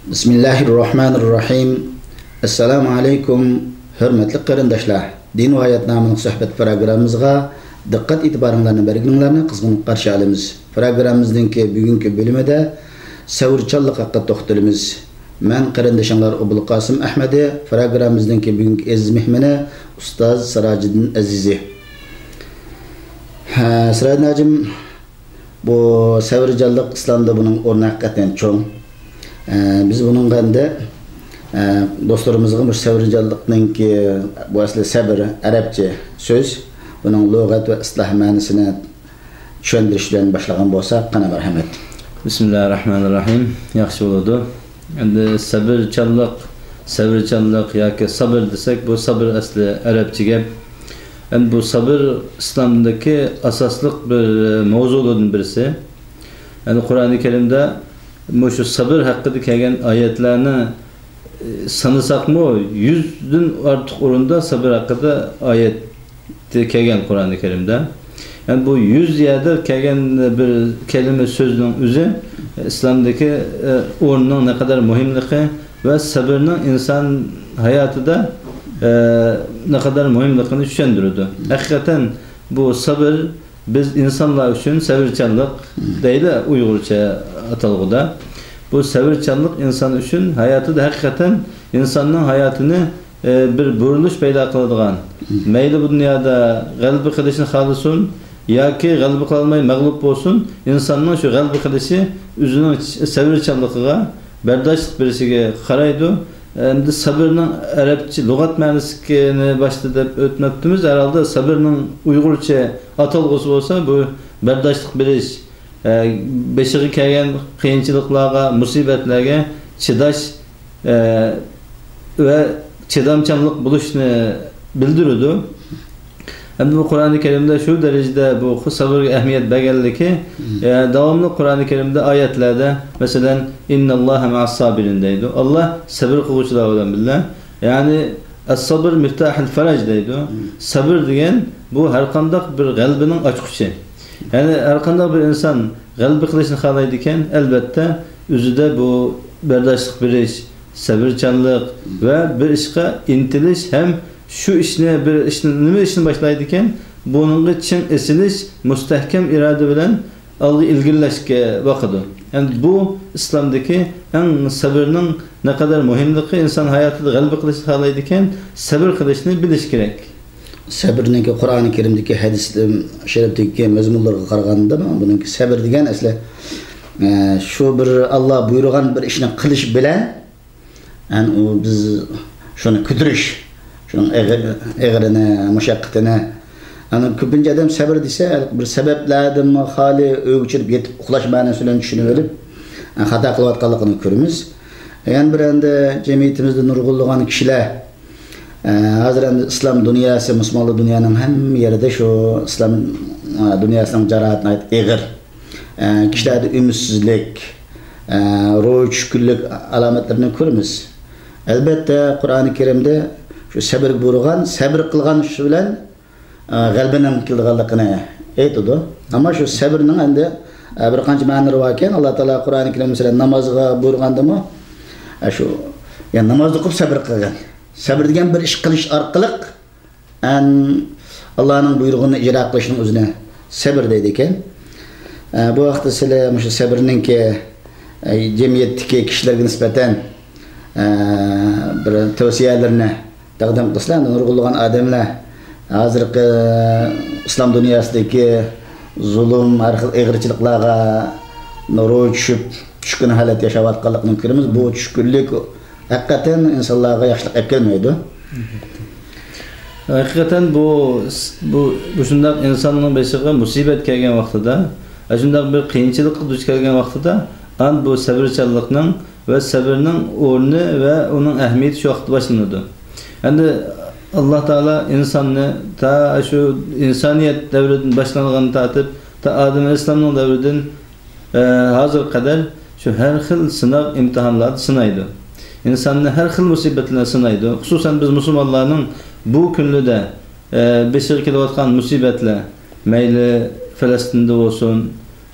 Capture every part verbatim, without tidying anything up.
بىسمىللاھىررەھمانىررەھىم. ئەسسالامۇ ئەلەيكۇم، ھۆرمەتلىك قېرىنداشلار. دىن ۋە ھايات ناملىق سۆھبەت پروگراممىمىزغا دىققەت ئېتىبارىڭلارنى بەرگىنىڭلارنى قىزغىن قارشى ئالىمىز. پروگراممىمىزنىڭكى بۈگۈنكى بۆلۈمىدە سەۋرچانلىق ھەققىدە توختىلىمىز. مەن قېرىندىشىڭلار ئوبۇلقاسىم ئەھمىدى، پروگراممىمىزنىڭكى بۈگۈنكى ئەزىز مېھمىنى ئۇستاز سىراجىدىن ئەزىزى. ھە، سىراجىدىن ھاجىم، بۇ سەۋرچانلىق ئىسلامدا بۇنىڭ ئورنى ھەقىقەتەن چوڭ. ئە، بىز بۇنىڭغا ئەمدى، ئە، دوستلىرىمىزغا مۇشۇ سەۋرچانلىقنىڭكى، بۇ ئەسلى سەبر، ئەرەبچە سۆز، بۇنىڭ لۇغەت ۋە ئىستىلاھ مەنىسىنى چۈشەندۈرۈش بىلەن باشلىغان بولساق، قانا، مەرھەمەت. بىسمىللاھىررەھمانىررەھىم. ياخشى بولىدۇ. ئەمدى سەبرچانلىق، سەۋرچانلىق ياكى سابىر دېسەك، بۇ سابىر ئەسلى ئەرەبچە گەپ. ئەمدى بۇ سابىر ئىسلامدىكى ئاساسلىق بىر مەۋزۇلاردىن بىرسى. يەنى قۇرئانى كەرىمدە مۇشۇ سابىر ھەققىدە كەلگەن ئايەتلەرنى سانىساقمۇ، يۈزدىن ئارتۇق ئورۇندا سابىر ھەققىدە ئايەت كەلگەن قۇرئانى كەرىمدە. يەنى بۇ يۈز يەردە كەلگەن بىر كەلىمە سۆزنىڭ ئۆزى ئىسلامدىكى، ئە، ئورنىنىڭ نەقەدەر مۇھىملىقى ۋە سەبرنىڭ ئىنسان ھاياتىدا، ئە، نەقەدەر مۇھىملىقىنى چۈشەندۈرىدۇ. ھەقىقەتەن بۇ سابىر بىز ئىنسانلار ئۈچۈن سەۋرچانلىق دەيدۇ ئۇيغۇرچە ئاتالغۇدا. بۇ سەۋرچانلىق ئىنسان ئۈچۈن ھاياتىدا ھەقىقەتەن ئىنساننىڭ ھاياتىنى، ئە، بىر بۇرۇلۇش پەيدا قىلىدىغان. مەيلى بۇ دۇنيادا غەلىبە قىلىشنى خالىسۇن ياكى غەلىبە قىلالماي مەغلۇپ بولسۇن، ئىنساننىڭ شۇ غەلىبە قىلىشى ئۆزىنىڭ سەۋرچانلىقىغا، بەرداشلىق بېرىشىگە قارايدۇ. ئەمدى سەبرنىڭ ئەرەبچە لۇغەت مەنىسىنى باشتا دەپ ئۆتمەپتىمىز. ھەرھالدا سەبرنىڭ ئۇيغۇرچە ئاتالغۇسى بولسا، بۇ بەرداشلىق بېرىش، ئە، بېشىغا كەلگەن قىيىنچىلىقلارغا، مۇسىبەتلەرگە چىداش، ئە، ۋە چىدامچانلىق بولۇشنى بىلدۈرىدۇ. ئەمدى بۇ قۇرئانى كەرىمدە شۇ دەرىجىدە بۇ سەۋرگە ئەھمىيەت بەرگەنلىكى، ئە، داۋاملىق قۇرئانى كەرىمدە ئايەتلەردە، مەسىلەن، «ئىنناللاھە مەئەس سابىرىن» دەيدۇ. ئاللا سەبر قىلغۇچىلار بىلەن بىللە. يەنى، «ئەس سابر مىفتاھىل فەرەج» دەيدۇ. سەبر دېگەن بۇ ھەرقانداق بىر غەلىبىنىڭ ئاچقۇچى. يەنى ھەرقانداق بىر ئىنسان غەلىبە قىلىشنى خالايدىكەن، ئەلۋەتتە ئۆزىدە بۇ بەرداشلىق بېرىش، سەۋرچانلىق ۋە بىر ئىشقا ئىنتىلىش ھەم شۇ ئىشنى، بىر ئىشنى، نېمە ئىشنى باشلايدىكەن، بۇنىڭغا چىڭ ئېسىلىش، مۇستەھكەم ئىرادە بىلەن ئالغا ئىلگىرىلەشكە باقىدۇ. يەنى بۇ ئىسلامدىكى ئەڭ سەبرنىڭ نەقەدەر مۇھىملىقى، ئىنسان ھاياتىدا غەلىبە قىلىشنى خالايدىكەن، سەبر قىلىشنى بىلىش كېرەك. سەبرنىڭكى قۇرئانى كەرىمدىكى ھەدىس شەرىپتىكى مەزمۇنلىرىغا قارىغاندا، بۇنىڭكى سەبر دېگەن ئەسلى، ئە، شۇ بىر ئاللا بۇيرۇغان بىر ئىشنى قىلىش بىلەن، يەنى ئۇ بىز شۇنى كۆتۈرۈش، شۇنىڭ ئېغىر-، ئېغىرىنى، مۇشەققىتىنى. يەنى كۆپىنچە ئادەم سەبر دېسە، بىر سەۋەبلەردىنمۇ خالىي ئۆيگە چىرىپ يېتىپ ئۇخلاش مەنىسى بىلەن چۈشىنىۋېلىپ، خاتا قىلىۋاتقانلىقىنى كۆرىمىز. يەنە بىر ئەمدى جەمئىيىتىمىزدە نۇرغۇنلىغان كىشىلەر ئە، ھازىر ئەمدى ئىسلام دۇنياسى، مۇسۇلمانلار دۇنيانىڭ ھەممە يېرىدە شۇ ئىسلام، ئە، دۇنياسىنىڭ جاراھىتى ناھايىتى ئېغىر. ئە، كىشىلەردە ئۈمىدسىزلىك، ئە، روھى چۈشكۈنلۈك ئالامەتلىرىنى كۆرىمىز. ئەلۋەتتە، قۇرئانى كەرىمدە شۇ سەبرگە بۇيرۇغان، سەبر قىلغان كىشى بىلەن، ئە، غەلىبىنىڭ كېلىدىغانلىقىنى ئېيتىدۇ. ئەمما شۇ سەبرنىڭ ئەمدى، ئە، بىر قانچە مەنىلىرى باركەن. ئاللا تائالا قۇرئانى كەرىمدە، مەسىلەن، نامازغا بۇيرۇغاندىمۇ، ئە، شۇ، يەنى نامازنى ئوقۇپ سەبر قىلغىن. سەبر دېگەن بىر ئىش قىلىش ئارقىلىق، ئەن، ئاللانىڭ بۇيرۇغىنى ئىجرا قىلىشنىڭ ئۆزىنى سەبر دەيدىكەن. ئە، بۇ ھەقتە سىلەر مۇشۇ سەبرنىڭكى، ئە، جەمئىيەتتىكى كىشىلەرگە نىسبەتەن، ئە، بىر تەۋسىيەلىرىنى تەقدىم قىلسىلەر، نۇرغۇنلىغان ئادەملەر ھازىرقى ئىسلام دۇنياسىدىكى زۇلۇم، ھەر خىل ئېغىرچىلىقلارغا روھى چۈشۈپ، چۈشكۈن ھالەتتە ياشاۋاتقانلىقىنى كۆرىمىز. بۇ چۈشكۈنلۈك ھەقىقەتەن ئىنسانلارغا ياخشىلىق ئەپ كەلمەيدۇ. ھەقىقەتەن بۇ، بۇ، بۇ شۇنداق ئىنساننىڭ بېشىغا مۇسىبەت كەلگەن ۋاقتىدا، شۇنداق بىر قىيىنچىلىققا دۇچ كەلگەن ۋاقتىدا، ئان بۇ سەۋرچانلىقنىڭ ۋە سەۋرنىڭ ئورنى ۋە ئۇنىڭ ئەھمىيىتى شۇ ۋاقىتتا باشلىنىدۇ. ئەمدى ئاللا تائالا ئىنساننى تا شۇ ئىنسانىيەت دەۋرىدىن باشلانغان تارتىپ، تا ئادەم ئەلەيھىسسالامنىڭ دەۋرىدىن ئە، ھازىرغا قەدەر شۇ ھەر خىل سىناق، ئىمتىھانلاردا سىنايدۇ. ئىنساننى ھەر خىل مۇسىبەتلەر سىنايدۇ. خۇسۇسەن بىز مۇسۇلمانلارنىڭ بۇ كۈنلىدە، ئە، بېشىغا كېلىۋاتقان مۇسىبەتلەر، مەيلى فەلەستىندە بولسۇن،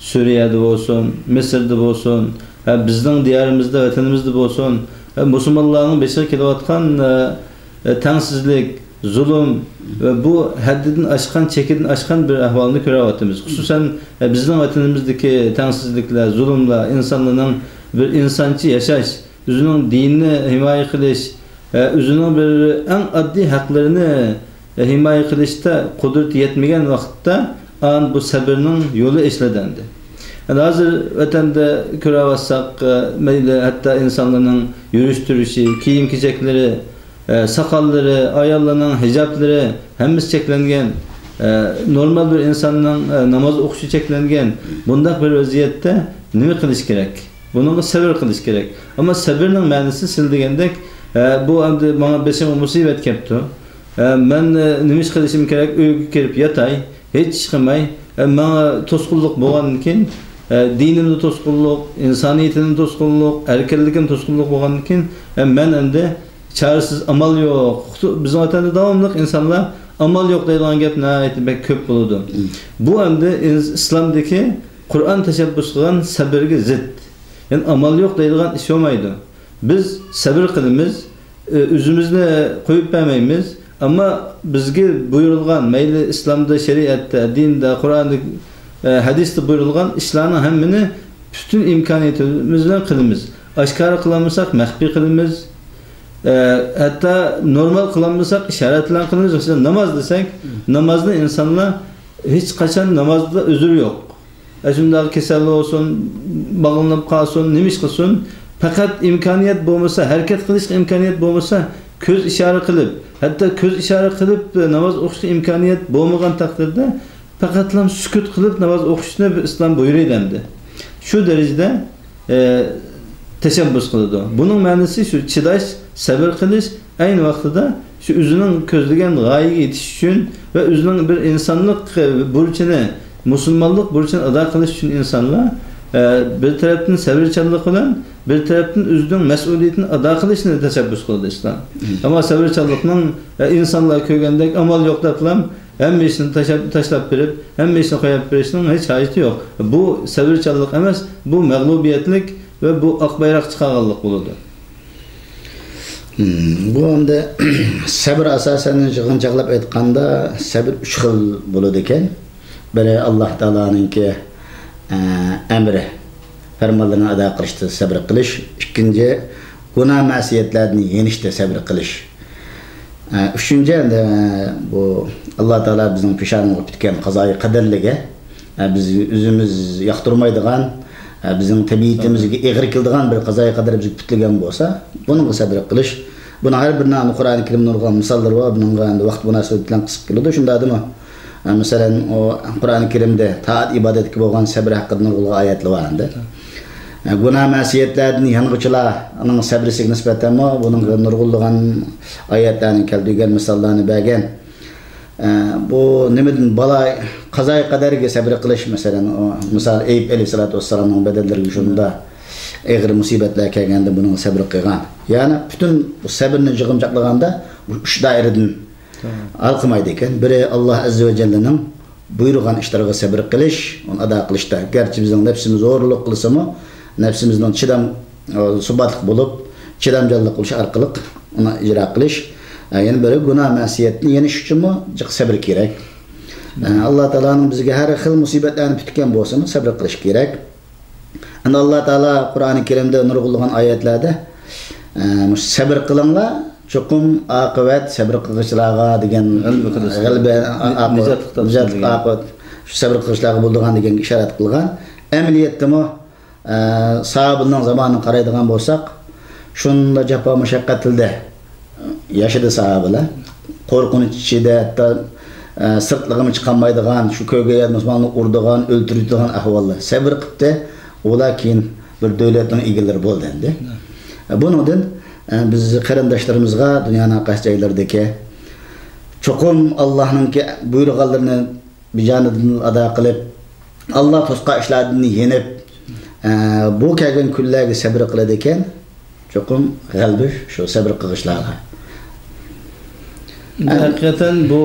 سۈرىيەدە بولسۇن، مىسىردا بولسۇن، ھە، بىزنىڭ دىيارىمىزدا، ۋەتىنىمىزدە بولسۇن، ھە، مۇسۇلمانلارنىڭ بېشىغا كېلىۋاتقان، ھە، ھە، تەڭسىزلىك، زۇلۇم ۋە بۇ ھەددىدىن ئاشقان، چېكىدىن ئاشقان بىر ئەھۋالنى كۆرۈۋاتىمىز. خۇسۇسەن، ھە، بىزنىڭ ۋەتىنىمىزدىكى تەڭسىزلىكلەر، زۇلۇملار، ئىنسانلارنىڭ بىر ئىنسانچە ياشاش، ئۆزىنىڭ دىنىنى ھىمايە قىلىش، ھە، ئۆزىنىڭ بىر ئەڭ ئاددىي ھەقلىرىنى ھىمايە قىلىشتا قۇدرىتى يەتمىگەن ۋاقىتتا ئان بۇ سەبرنىڭ يولى ئېچىلىدۇ ئەمدى. ئەمدى ھازىر ۋەتەندە كۆرۈۋاتساق، مەيلى ھەتتا ئىنسانلارنىڭ يۈرۈش-تۇرۇشى، كىيىم-كېچەكلىرى، ساقاللىرى، ئاياللارنىڭ ھىجابلىرى ھەممىسى چەكلەنگەن. نورمال بىر ئىنساننىڭ ناماز ئوقۇشى چەكلەنگەن. بۇنداق بىر ۋەزىيەتتە نېمە قىلىش كېرەك؟ بۇنىڭغا سەۋر قىلىش كېرەك. ئەمما سەۋرنىڭ مەنىسى سىز دېگەندەك، بۇ ئەمدى ماڭا بېشىمغا مۇسىبەت كەپتۇ. ئە، مەن، ئە، نېمە ئىش قىلىشىم كېرەك؟ ئۆيگە كىرىپ ياتاي، ھېچ ئىش قىلماي. ئە، ماڭا توسقۇنلۇق بولغاندىن كېيىن، ئە، دىنىمدا توسقۇنلۇق، ئىنسانىيىتىمدا توسقۇنلۇق، ئەركىنلىكىمدا توسقۇنلۇق بولغاندىن كېيىن، ئە، مەن ئەمدى چارىسىز، ئامال يوق. خۇسۇ-، بىزنىڭ ۋەتەندە داۋاملىق ئىنسانلار ئامال يوق دەيدىغان گەپ ناھايىتى بەك كۆپ بولىدۇ. مم. بۇ ئەمدى ئىس-، ئىسلامدىكى قۇرئان تەشەببۇس قىلغان سەبرگە زىت. يەنى ئامال يوق دەيدىغان ئىش بولمايدۇ. بىز سەبر قىلىمىز، ئۆ-، ئۆزىمىزنى قويۇپ بەرمەيمىز. ئەمما بىزگە بۇيرۇلغان، مەيلى ئىسلامدا، شەرىئەتتە، دىندا، قۇرئاندا، ئە، ھەدىستە بۇيرۇلغان ئىشلارنىڭ ھەممىنى پۈتۈن ئىمكانىيىتىمىز بىلەن قىلىمىز. ئاشكارا قىلالمىساق، مەخپىي قىلىمىز. ئە، ھەتتا نورمال قىلالمىساق، ئىشارەت بىلەن قىلىمىز. مەسىلەن، ناماز دېسەك، نامازنى ئىنسانلار ھېچقاچان نامازدا ئۆزرى يوق. ئەشۇنداق كېسەل بولسۇن، باغلىنىپ قالسۇن، نېمە ئىش قىلسۇن، پەقەت ئىمكانىيەت بولمىسا، ھەرىكەت قىلىشقا ئىمكانىيەت بولمىسا، كۆز ئىشارە قىلىپ، ھەتتا كۆز ئىشارە قىلىپ ناماز ئوقۇشقا ئىمكانىيەت بولمىغان تەقدىردە، پەقەتلا سۈكۈت قىلىپ ناماز ئوقۇشنى ئىسلام بۇيرۇيدۇ ئەمدى. شۇ دەرىجىدە، ئە، تەشەببۇس قىلىدۇ. بۇنىڭ مەنىسى شۇ، چىداش، سەۋر قىلىش، ئەينى ۋاقتىدا شۇ ئۆزىنىڭ كۆزلىگەن غايىگە يېتىش ئۈچۈن ۋە ئۆزىنىڭ بىر ئىنسانلىق، ئە، بۇرچىنى، مۇسۇلمانلىق بۇرچىنى ئادا قىلىش ئۈچۈن ئىنسانلار، ئە، بىر تەرەپتىن سەۋرچانلىق بىلەن، بىر تەرەپتىن ئۆزىنىڭ مەسئۇلىيىتىنى ئادا قىلىشنى تەشەببۇس قىلىدۇ ئىسلام. مم. ئەمما سەۋرچانلىقنىڭ، ئە، ئىنسانلار كۆرگەندەك ئامال يوق دەپلا ھەممە ئىشنى تاشلاپ، تاشلاپ بېرىپ، ھەممە ئىشنى قويۇپ بېرىشنىڭ ھېچ ھاجىتى يوق. بۇ سەۋرچانلىق ئەمەس، بۇ مەغلۇبىيەتلىك ۋە بۇ ئاق بايراق چىقارغانلىق بولىدۇ. مم، بۇ ئەمدى سەبر ئاساسەن يىغىنچاقلاپ ئېيتقاندا سەبر ئۈچ خىل بولىدىكەن. بىرى ئاللا تائالانىڭكى، ئە، ئەمرى، پەرمانلىرىنى ئادا قىلىشتا سەبر قىلىش. ئىككىنچى، گۇناھ مەسىيەتلەردىن يېنىشتا سەبر قىلىش. ئە، ئۈچىنچى، ئە، بۇ ئاللا تائالا بىزنىڭ پېشانىمىزغا پۈتكەن قازايى قەدەرلىككە، ئە، بىز ئۆزىمىز ياقتۇرمايدىغان، ئە، بىزنىڭ تەبىئىتىمىزگە ئېغىر كېلىدىغان بىر قازايى قەدەر بىزگە پۈتۈلگەن بولسا، بۇنىڭغا سەبر قىلىش. بۇنىڭ ھەر بىرىنىڭ قۇرئانى كەرىمدە نۇرغۇن مىساللىرى بار، بۇنىڭغا ئەمدى ۋاقىت مۇناسىۋىتى بىلەن قىسقا كېلىدۇ، شۇنداقتىمۇ؟ ئە، مەسىلەن، ئۇ قۇرئانى كەرىمدە تائەت ئىبادەتكە بولغان سەبر ھەققىدە نۇرغۇنلىغان ئايەتلەر بار ئەمدى. ئە، گۇناھ مەسىيەتلەردىن يانغۇچىلارنىڭ سەبرىسىگە نىسبەتەنمۇ بۇنىڭغا نۇرغۇنلىغان ئايەتلەرنى كەلتۈرگەن، مىساللارنى بەرگەن. ئە، بۇ نېمىدىن بالا، قازايى قەدەرگە سەبر قىلىش، مەسىلەن، ئۇ مىسال ئەييۇب ئەلەيھىسسالاتۇ ۋەسسالامنىڭ بەدەنلىرىگە شۇنداق ئېغىر مۇسىبەتلەر كەلگەندە بۇنىڭغا سەبر قىلغان. يەنى پۈتۈن بۇ سەبرنى يىغىنچاقلىغاندا بۇ ئۈچ دائىرىدىن ھالقىمايدىكەن. بىرى، ئاللا ئەززە ۋە جەللىنىڭ بۇيرۇغان ئىشلىرىغا سەبر قىلىش، ئۇنى ئادا قىلىشتا. گەرچە بىزنىڭ نەپسىمىز زورلۇق قىلسىمۇ، نەپسىمىزنىڭ چىدام، ئە، سۇباتلىق بولۇپ، چىدامچانلىق قىلىش ئارقىلىق ئۇنى ئىجرا قىلىش. ئە، يەنە بىرى، گۇناھ مەسىيەتنى يېنىش ئۈچۈنمۇ جىق سەبر كېرەك. ئە، ئاللا تائالانىڭ بىزگە ھەر خىل مۇسىبەتلەرنى پۈتكەن بولسىمۇ، سەبر قىلىش كېرەك. ئەمدى ئاللا تائالا قۇرئانى كەرىمدە نۇرغۇنلىغان ئايەتلەردە، ئە، مۇشۇ سەبر قىلىڭلار، چوقۇم ئاقىۋەت سەبر قىلغۇچىلارغا دېگەن غەلىبە قىلىدۇ. غەلىبە، ئا-، نىجاتلىق تاپسۇن نىجاتلىق دېگەن. ئاقىۋەت شۇ سەبر قىلغۇچىلارغا بولىدىغان دېگەنگە ئىشارەت قىلغان. ئەمەلىيەتتىمۇ، ئە، ساھابىلىرىنىڭ زامانىنى قارايدىغان بولساق، شۇنداق جاپا مۇشەققەتلىدە ياشىدى ساھابىلەر. قورقۇنچ ئىچىدە ھەتتا، ئە، سىرتلىقىمۇ چىقالمايدىغان، شۇ كۆرگەن يەردە مۇسۇلمانلارنى ئۇرىدىغان، ئۆلتۈرىدىغان ئەھۋالدا سەبر قىپتى. ئۇلار كېيىن بىر دۆلەتنىڭ ئىگىلىرى بولدى ئەمدى. ئە، بۇنىڭدىن، ئە، بىز قېرىنداشلىرىمىزغا دۇنيانىڭ قايسى جايلىرىدىكى چوقۇم ئاللانىڭكى بۇيرۇغانلىرىنى بىجانىدىن ئادا قىلىپ، ئاللا توسقان ئىشلاردىن يېنىپ، ئە، بۇ كەلگەن كۈنلەرگە سەبر قىلىدىكەن، چوقۇم غەلىبە شۇ سەبر قىلغۇچىلارغا. ھەقىقەتەن بۇ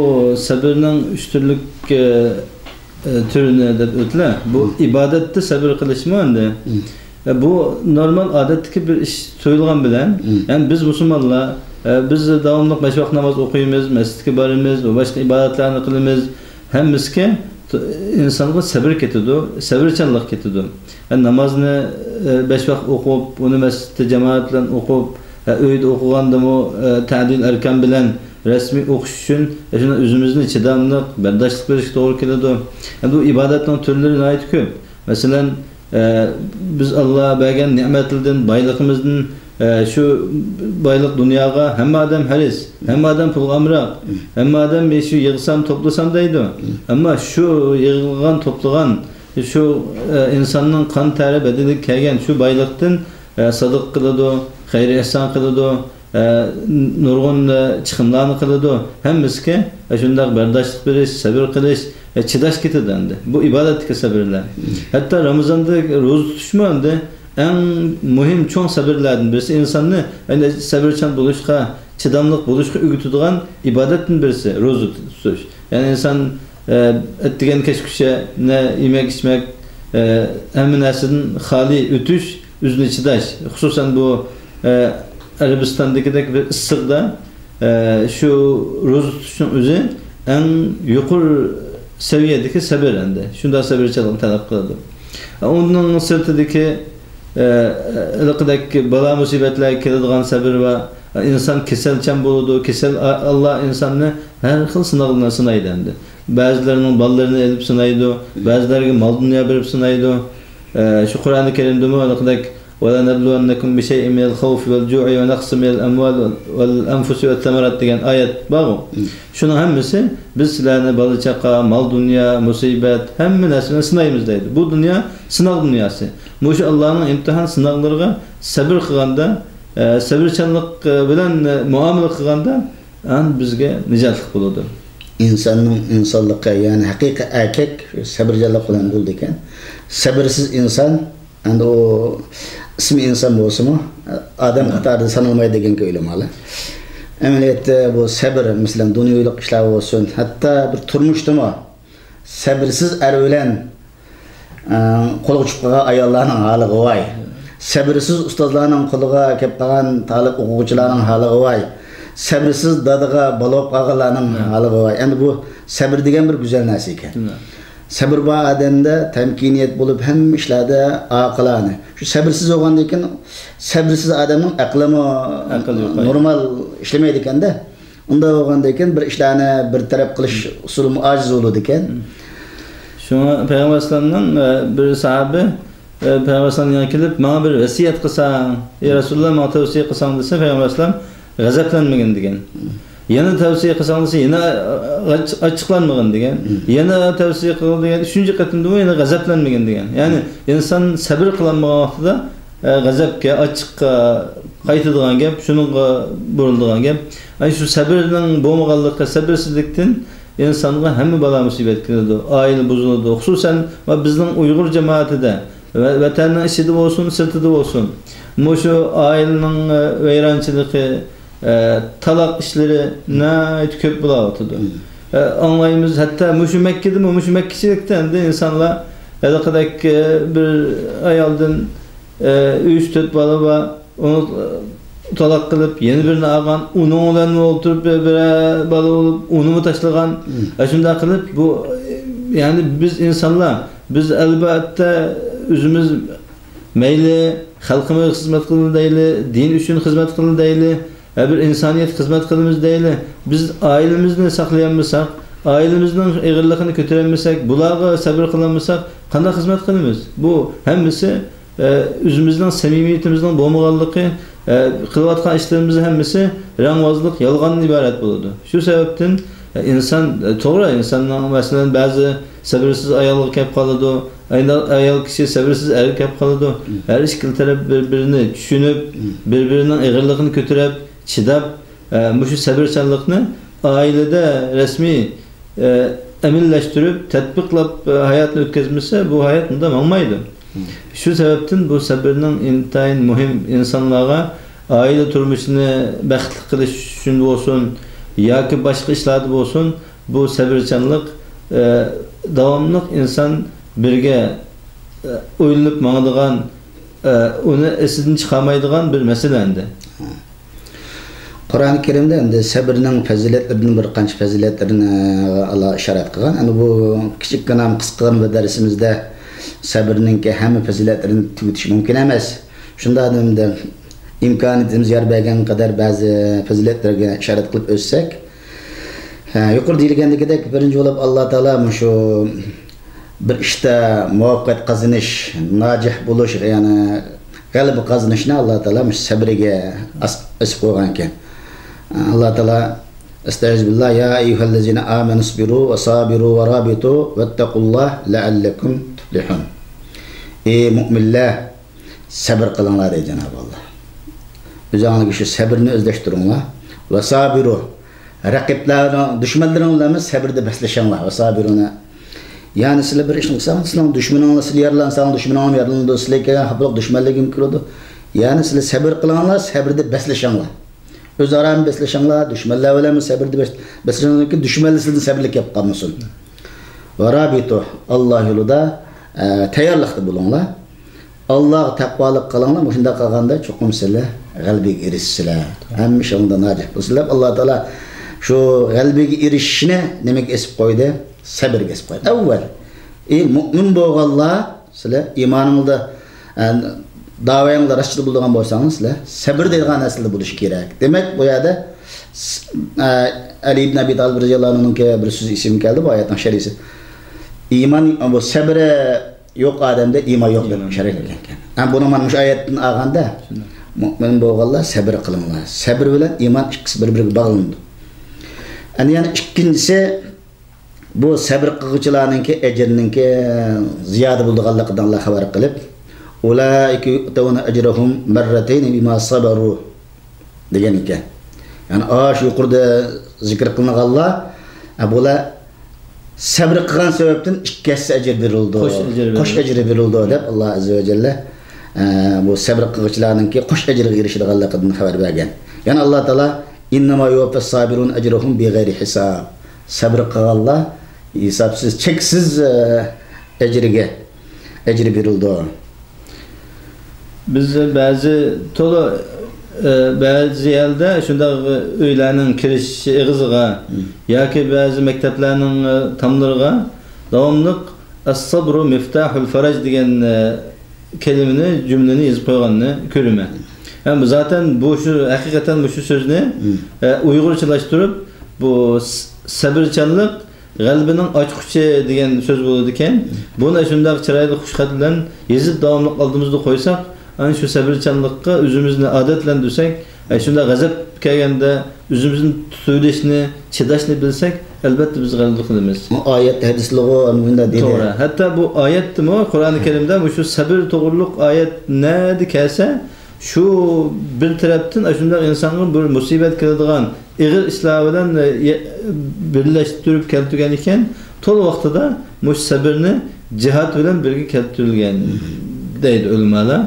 سەبرنىڭ ئۈچ تۈرلۈك، ئە، ئە، تۈرىنى دەپ ئۆتتىلە. بۇ ئىبادەتتە سەبر قىلىشمۇ ئەمدى؟ بۇ نورمال، ئادەتتىكى بىر ئىش تۇيۇلغان بىلەن، يەنى بىز مۇسۇلمانلار، بىز داۋاملىق بەش ۋاق ناماز ئوقۇيمىز، مەسچىتكە بارىمىز ۋە باشقا ئىبادەتلەرنى قىلىمىز. ھەممىسىگە ئىنسانغا سەبر كېتىدۇ، سەۋرچانلىق كېتىدۇ. نامازنى بەش ۋاق ئوقۇپ، ئۇنى مەسچىتتە جامائەت بىلەن ئوقۇپ، ئۆيدە ئوقۇغاندىمۇ تەدىل ئەركان بىلەن رەسمىي ئوقۇش ئۈچۈن شۇنى ئۆزىمىزنى چىداملىق، بەرداشلىق بېرىشكە توغرا كېلىدۇ. بۇ ئىبادەتنىڭ تۈرلىرى ناھايىتى كۆپ. مەسىلەن، ئە، بىز ئاللا بەرگەن نېمەتلىرىدىن، بايلىقىمىزدىن، ئە، شۇ بايلىق دۇنياغا ھەممە ئادەم ھەرىس، ھەممە ئادەم پۇلغا ئامراق، ھەممە ئادەم شۇ يىغسام، توپلىسام دەيدۇ. ئەمما شۇ يىغغان، توپلىغان، شۇ، ئە، ئىنساننىڭ قان تەرى بەدىنىگە كەلگەن شۇ بايلىقتىن، ئە، سادىقە قىلىدۇ، خەير ئېھسان قىلىدۇ. ئە، نۇرغۇن، ئە، چىقىملارنى قىلىدۇ. ھەممىسىگە، ئە، شۇنداق بەرداشلىق بېرىش، سەۋر قىلىش، ئە، چىداش كېتىدۇ ئەمدى. بۇ ئىبادەتتىكى سەۋرلەر. ھەتتا رامىزاندا روزا تۇتۇشمۇ ئەمدى ئەڭ مۇھىم، چوڭ سەۋرلەردىن بىرسى. ئىنساننى ئەنە سەۋرچان بولۇشقا، چىداملىق بولۇشقا ئۆگىتىدىغان ئىبادەتتىن بىرسى روزا تۇتۇش. يەنى ئىنسان، ئە، ئەتىگەن كەچكىچە نە يېمەك، ئىچمەك، ئە، ھەممە نەرسىدىن خالىي ئۆتۈش، ئۆزىنى چىداش. خۇسۇسەن بۇ، ئە، ئەرەبىستاندىكىدەك بىر ئىسسىقتا، ئە، شۇ روزا تۇتۇشنىڭ ئۆزى ئەڭ يۇقىرى سەۋىيەدىكى سەۋر ئەمدى. شۇنداق سەۋرچانلىقنى تەلەپ قىلىدۇ. ئۇنىڭ سىرتىدىكى، ئە، ھېلىقىدەك بالا مۇسىبەتلەرگە كېلىدىغان سەۋر بار. ئىنسان كېسەلچان بولىدۇ. كېسەل، ئاللا ئىنساننى ھەر خىل سىناق بىلەن سىنايدۇ ئەمدى. بەزىلەرنىڭ بالىلىرىنى ئېلىپ سىنايدۇ. بەزىلەرگە مال دۇنيا بېرىپ سىنايدۇ. ئە، شۇ قۇرئانى كەرىمدىمۇ ھېلىقىدەك، ولنبلونكم بشيء من الخوف والجوع ونقص من الأموال والأنفس والثمرات دېگەن ئايەت بارغۇ. شۇنىڭ ھەممىسى، بىز سىلەرنى بالا-چاقا، مال-دۇنيا، مۇسىبەت، ھەممە نەرسە بىلەن سىنايمىز دەيدۇ. بۇ دۇنيا سىناق دۇنياسى. مۇشۇ ئاللانىڭ ئىمتىھان سىناقلىرىغا سەۋر قىلغاندا، ئە، سەۋرچانلىق، ئە، بىلەن، ئە، مۇئامىلە قىلغاندا، ئەن بىزگە نىجاتلىق بولىدۇ. ئىنساننىڭ ئىنسانلىقى، يەنى ھەقىقىي ئەركەك سەۋرچانلىق بىلەن بولىدىكەن. سەۋرسىز ئىنسان، ئەمدى ئۇ ئىسمى ئىنسان بولسىمۇ، ئادەم قاتارىدا سانالمايدۇ دېگەنگە ئۆيلىمالا. ئەمەلىيەتتە بۇ سەۋر، مەسىلەن، دۇنياۋىلىق ئىشلار بولسۇن، ھەتتا بىر تۇرمۇشتىمۇ سەۋرسىز ئەر بىلەن، ئە، قولغا چۈشۈپ قالغان ئاياللارنىڭ ھالىغا ۋاي. سەۋرسىز ئۇستازلارنىڭ قولىغا كەپ قالغان تالىپ ئوقۇغۇچىلارنىڭ ھالىغا ۋاي. سەۋرسىز دادىغا بالا بولۇپ قالغانلارنىڭ ھالىغا ۋاي. ئەمدى بۇ سەۋر دېگەن بىر گۈزەل نەرسە ئىكەن. سەۋر بار ئادەمدە تەمكىنىيەت بولۇپ، ھەممە ئىشلاردا ئاقىلانە. شۇ سەۋرسىز بولغاندىن كېيىن، سەۋرسىز ئادەمنىڭ ئەقلىمۇ نورمال ئىشلىمەيدىكەن-دە. ئۇنداق بولغاندىن كېيىن بىر ئىشلارنى بىر تەرەپ قىلىش ئۇسۇلىمۇ ئاجىز بولىدىكەن. شۇڭا پەيغەمبەر ئەلەيھىسسالامنىڭ، ئە، بىر ساھابى، ئە، پەيغەمبەر ئەلەيھىسسالامنىڭ يېنىغا كېلىپ، «ماڭا بىر ۋەسىيەت قىلساڭ، ئەي رەسۇلۇللا، ماڭا تەۋسىيە قىلساڭ» دېسە، پەيغەمبەر ئەلەيھىسسالام، «غەزەپلەنمىگىن» دېگەن. يەنە تەۋسىيە قىلساڭ دېسە، يەنە ئاچ-، ئاچچىقلانمىغىن دېگەن. يەنە تەۋسىيە قىلغىن دېگەن، ئۈچىنچى قېتىمدىمۇ يەنە «غەزەپلەنمىگىن» دېگەن. يەنى ئىنسان سەۋر قىلالمىغان ۋاقتىدا، ئە، غەزەپكە، ئاچچىققا قايتىدىغان گەپ، شۇنىڭغا بۇرۇلىدىغان گەپ. ئەنە شۇ سەۋرنىڭ بولمىغانلىقى، سەۋرسىزلىكتىن ئىنسانغا ھەممە بالا مۇسىبەت كېلىدۇ، ئائىلە بۇزۇلىدۇ. خۇسۇسەن، مانا بىزنىڭ ئۇيغۇر جامائىتىدە ۋە ۋەتەننىڭ ئىچىدە بولسۇن، سىرتىدا بولسۇن، مۇشۇ ئائىلىنىڭ، ئە، ۋەيرانچىلىقى، ئە، تالاق ئىشلىرى ناھايىتى كۆپ بولاۋاتىدۇ. ئە، ئاڭلايمىز، ھەتتا مۇشۇ مەككىدىمۇ، مۇشۇ مەككىچىلىكتە ئەمدى ئىنسانلار ھېلىقىدەك، ئە، بىر ئايالدىن، ئە، ئۈچ، تۆت بالا بار، ئۇنى تالاق قىلىپ، يەنە بىرىنى ئالغان، ئۇنىڭ بىلەنمۇ ئولتۇرۇپ بىر، بىرەر بالا بولۇپ، ئۇنىمۇ تاشلىغان. ئە، شۇنداق قىلىپ، بۇ، يەنى بىز ئىنسانلار، بىز ئەلۋەتتە ئۆزىمىز مەيلى خەلقىمىزگە خىزمەت قىلىدۇ دەيلى، دىن ئۈچۈن خىزمەت قىلىدۇ دەيلى، ھە، بىر ئىنسانىيەتكە خىزمەت قىلىمىز دەيلى، بىز ئائىلىمىزنى ساقلىيالمىساق، ئائىلىمىزنىڭ ئېغىرلىقىنى كۆتۈرەلمىسەك، بۇلارغا سەۋر قىلالمىساق، قانداق خىزمەت قىلىمىز؟ بۇ ھەممىسى، ئە، ئۆزىمىزنىڭ سەمىمىيىتىمىزنىڭ بولمىغانلىقى، ئە، قىلىۋاتقان ئىشلىرىمىز ھەممىسى رەڭۋازلىق، يالغاندىن ئىبارەت بولىدۇ. شۇ سەۋەبتىن، ئە، ئىنسان، ئە، توغرا، ئىنساننىڭ، مەسىلەن، بەزى سەۋرسىز ئايالغا كەپ قالىدۇ، ئايال، ئايال كىشى سەۋرسىز ئەرگە كەپ قالىدۇ. ھەر ئىككىلا تەرەپ بىر-بىرىنى چۈشىنىپ، بىر-بىرىنىڭ ئېغىرلىقىنى كۆتۈرۈپ، چىداپ، ئە، مۇشۇ سەۋرچانلىقنى ئائىلىدە رەسمىي، ئە، ئەمەلىيلەشتۈرۈپ، تەتبىقلاپ، ئە، ھاياتنى ئۆتكۈزمىسە، بۇ ھايات مۇنداق ماڭمايدۇ. شۇ سەۋەبتىن بۇ سەۋرنىڭ ئىنتايىن مۇھىم، ئىنسانلارغا ئائىلە تۇرمۇشىنى بەختلىك قىلىش ئۈچۈن بولسۇن ياكى باشقا ئىشلاردا بولسۇن، بۇ سەۋرچانلىق، ئە، داۋاملىق ئىنسان بىرگە، ئە، ئويلىنىپ ماڭىدىغان، ئە، ئۇنى ئېسىدىن چىقارمايدىغان بىر مەسىلە ئەمدى. قۇرئان كەرىمدە ئەمدى سەبرنىڭ پەزىلەتلىرىدىن بىر قانچە پەزىلەتلىرىنى ئاللا ئىشارەت قىلغان. ئەمدى بۇ كىچىككىنە قىسقىغىنە بىر دەرسىمىزدە سەبرنىڭكى ھەممە پەزىلەتلىرىنى تۈگىتىش مۇمكىن ئەمەس. شۇنداق ئەمدى ئىمكانىيىتىمىز يار بەرگەن قەدەر بەزى پەزىلەتلەرگە ئىشارەت قىلىپ ئۆتسەك، ھە، يۇقىرىدا دېيىلگەندىكىدەك، بىرىنچى بولۇپ، ئاللا تائالا مۇشۇ بىر ئىشتا مۇۋەپپەقىيەت قازىنىش، ناجىھ بولۇش، يەنى غەلىبە قازىنىشنى ئاللا تائالا مۇشۇ سەبرىگە ئاس-، ئېسىپ قويغان ئىكەن. ئاللا تائالا، ئەستەئىزۇبىللا، يا ئەييۇھەللەزىنە ئامەنۇ ئىسبىرۇ ۋە سابىرۇ ۋە رابىتۇ ۋەتتەقۇللا لەئەللەكۇم تۇفلىھۇن. ئەي مۇئمىنلەر، سەبر قىلىڭلار دەيدۇ جانابى ئاللا. ئۆزۈڭلارغا شۇ سەبرنى ئۆزلەشتۈرۈڭلار. ۋە سابىرۇ. رەقىبلەر، دۈشمەنلىرىڭ بىلەنمۇ سەبرىدە بەسلىشىڭلار. ۋە سابىرۇنە. يەنى سىلەر بىر ئىشنى قىلساڭ، سىلەڭ دۈشمىنىڭلار سىلى يارىلانساڭ، دۈشمىنىڭلار يارىلىنىدۇ. سىلەرگە كەلگەن خاپىلىق دۈشمەنلەرگىمۇ كېلىدۇ. يەنى سىلەر سەبر قىلىڭلار، سەبرىدە بەسلىشىڭلار. ئۆزئارا بەسلىشىڭلار، دۈشمەنلەر بىلەنمۇ سەبرىدە بەس-، بەسلىشىڭلار، دۈشمەنلەر سىلىدىن سەبرلىك كېلىپ قالمىسۇن. ۋە رابىتۇ، ئاللا يولىدا، ئە، تەييارلىقتا بولۇڭلار. ئاللاغا تەقۋالىق قىلىڭلار، مۇشۇنداق قىلغاندا چوقۇم سىلەر غەلىبىگە ئېرىشىسىلەر. ھەممە ئىشىڭلاردا ناجىھ بولىسىلەر دەپ، ئاللا تائالا شۇ غەلىبىگە ئېرىشىشنى نېمىگە ئېسىپ قويدى؟ سەبرگە ئېسىپ قويدى. ئەۋۋەل، ئى مۇئمىن بولغانلار، سىلەر ئىمانىڭلاردا، ئە، داۋايىڭلاردا راستچىل بولىدىغان بولساڭلار، سىلەر سەبر دەيدىغان نەرسىلەر بولۇشى كېرەك. دېمەك، بۇ يەردە، ئە، ئەلى ئىبن ئەبى تالىپ رەزىياللاھۇ ئەنھۇنىڭكى بىر سۆزى ئېسىمگە كەلدى، بۇ ئايەتنىڭ شەرھىسى. ئىمان، بۇ سەبرى يوق ئادەمدە ئىمان يوق دەپ ئىمان شەرھلىگەن ئىكەن. ھە، بۇنى مانا مۇشۇ ئايەتتىن ئالغاندا، شۇنداق. مۇئمىن بولغانلار سەبر قىلىڭلار. سەبر بىلەن ئىمان ئىككىسى بىر-بىرىگە باغلىنىدۇ. ئەنە يەنە ئىككىنچىسى، بۇ سەبر قىلغۇچىلارنىڭكى ئەجرىنىڭكى زىيادە بولىدىغانلىقىدىن ئاللا خەۋەر قىلىپ، ئۇلائىكە يۇئتەۋنە ئەجرەھۇم مەررەتەينى بىما سەبەرۇ. دېگەن ئىكەن. يەنى ئاشۇ يۇقىرىدا زىكىر قىلىنغانلار، ئە، بۇلار سەبرى قىلغان سەۋەبتىن ئىككى ھەسسە ئەجىر بېرىلىدۇ. قوش ئەجىر بېرىلىدۇ. قوش ئەجىر بېرىلىدۇ دەپ، ئاللا ئەززە ۋە جەللە، ئە، بۇ سەبرى قىلغۇچىلارنىڭكى قوش ئەجىرگە ئېرىشىدىغانلىقىدىن خەۋەر بەرگەن. يەنە ئاللا تائالا، ئىننەما يۇۋەففەس سابىرۇنە ئەجرەھۇم بىغەيرى ھىساب. سەبرى قىلغانلار ھېسابسىز، چەكسىز، ئە، ئەجرىگە، ئەجرى بېرىلىدۇ. بىز بەزى تولا، ئە، بەزى يەردە شۇنداق ئۆيلەرنىڭ كىرىش ئېغىزىغا ياكى بەزى مەكتەپلەرنىڭ، ئە، تاملىرىغا داۋاملىق «ئەسسەبرۇ مىفتاھۇل فەرەج» دېگەن، ئە، كەلىمىنى، جۈملىنى يېزىپ قويغاننى كۆرىمەن. ھەم زاتەن بۇ شۇ، ھەقىقەتەن مۇشۇ سۆزنى، ئە، ئۇيغۇرچىلاشتۇرۇپ، بۇ س-، سەبرچانلىق غەلىبىنىڭ ئاچقۇچى دېگەن سۆز بولىدىكەن. بۇنى شۇنداق چىرايلىق خۇش خەت بىلەن يېزىپ داۋاملىق ئالدىمىزدا قويساق، ئەنە شۇ سەبرچانلىققا ئۆزىمىزنى ئادەتلەندۈرسەك، ئە، شۇنداق غەزەپ كەلگەندە ئۆزىمىزنى تۇتۇۋېلىشنى، چىداشنى بىلسەك، ئەلۋەتتە بىز غەلىبە قىلىمىز. بۇ ئايەت ھەدىسلىرىغۇ مۇنداق دېدى. توغرا. ھەتتا بۇ ئايەتتىمۇ، قۇرئانى كەرىمدە مۇشۇ سەبر توغرۇلۇق ئايەت نەدە كەلسە، شۇ بىر تەرەپتىن ئاشۇنداق ئىنسانغا بىر مۇسىبەت كېلىدىغان ئېغىر ئىشلار بىلەن، ئە، يە-، بىرلەشتۈرۈپ كەلتۈرگەن ئىكەن، تولا ۋاقتىدا مۇشۇ سەبرنى جىھاد بىلەن بىرگە كەلتۈرۈلگەن، دەيدۇ ئۆلىمالار.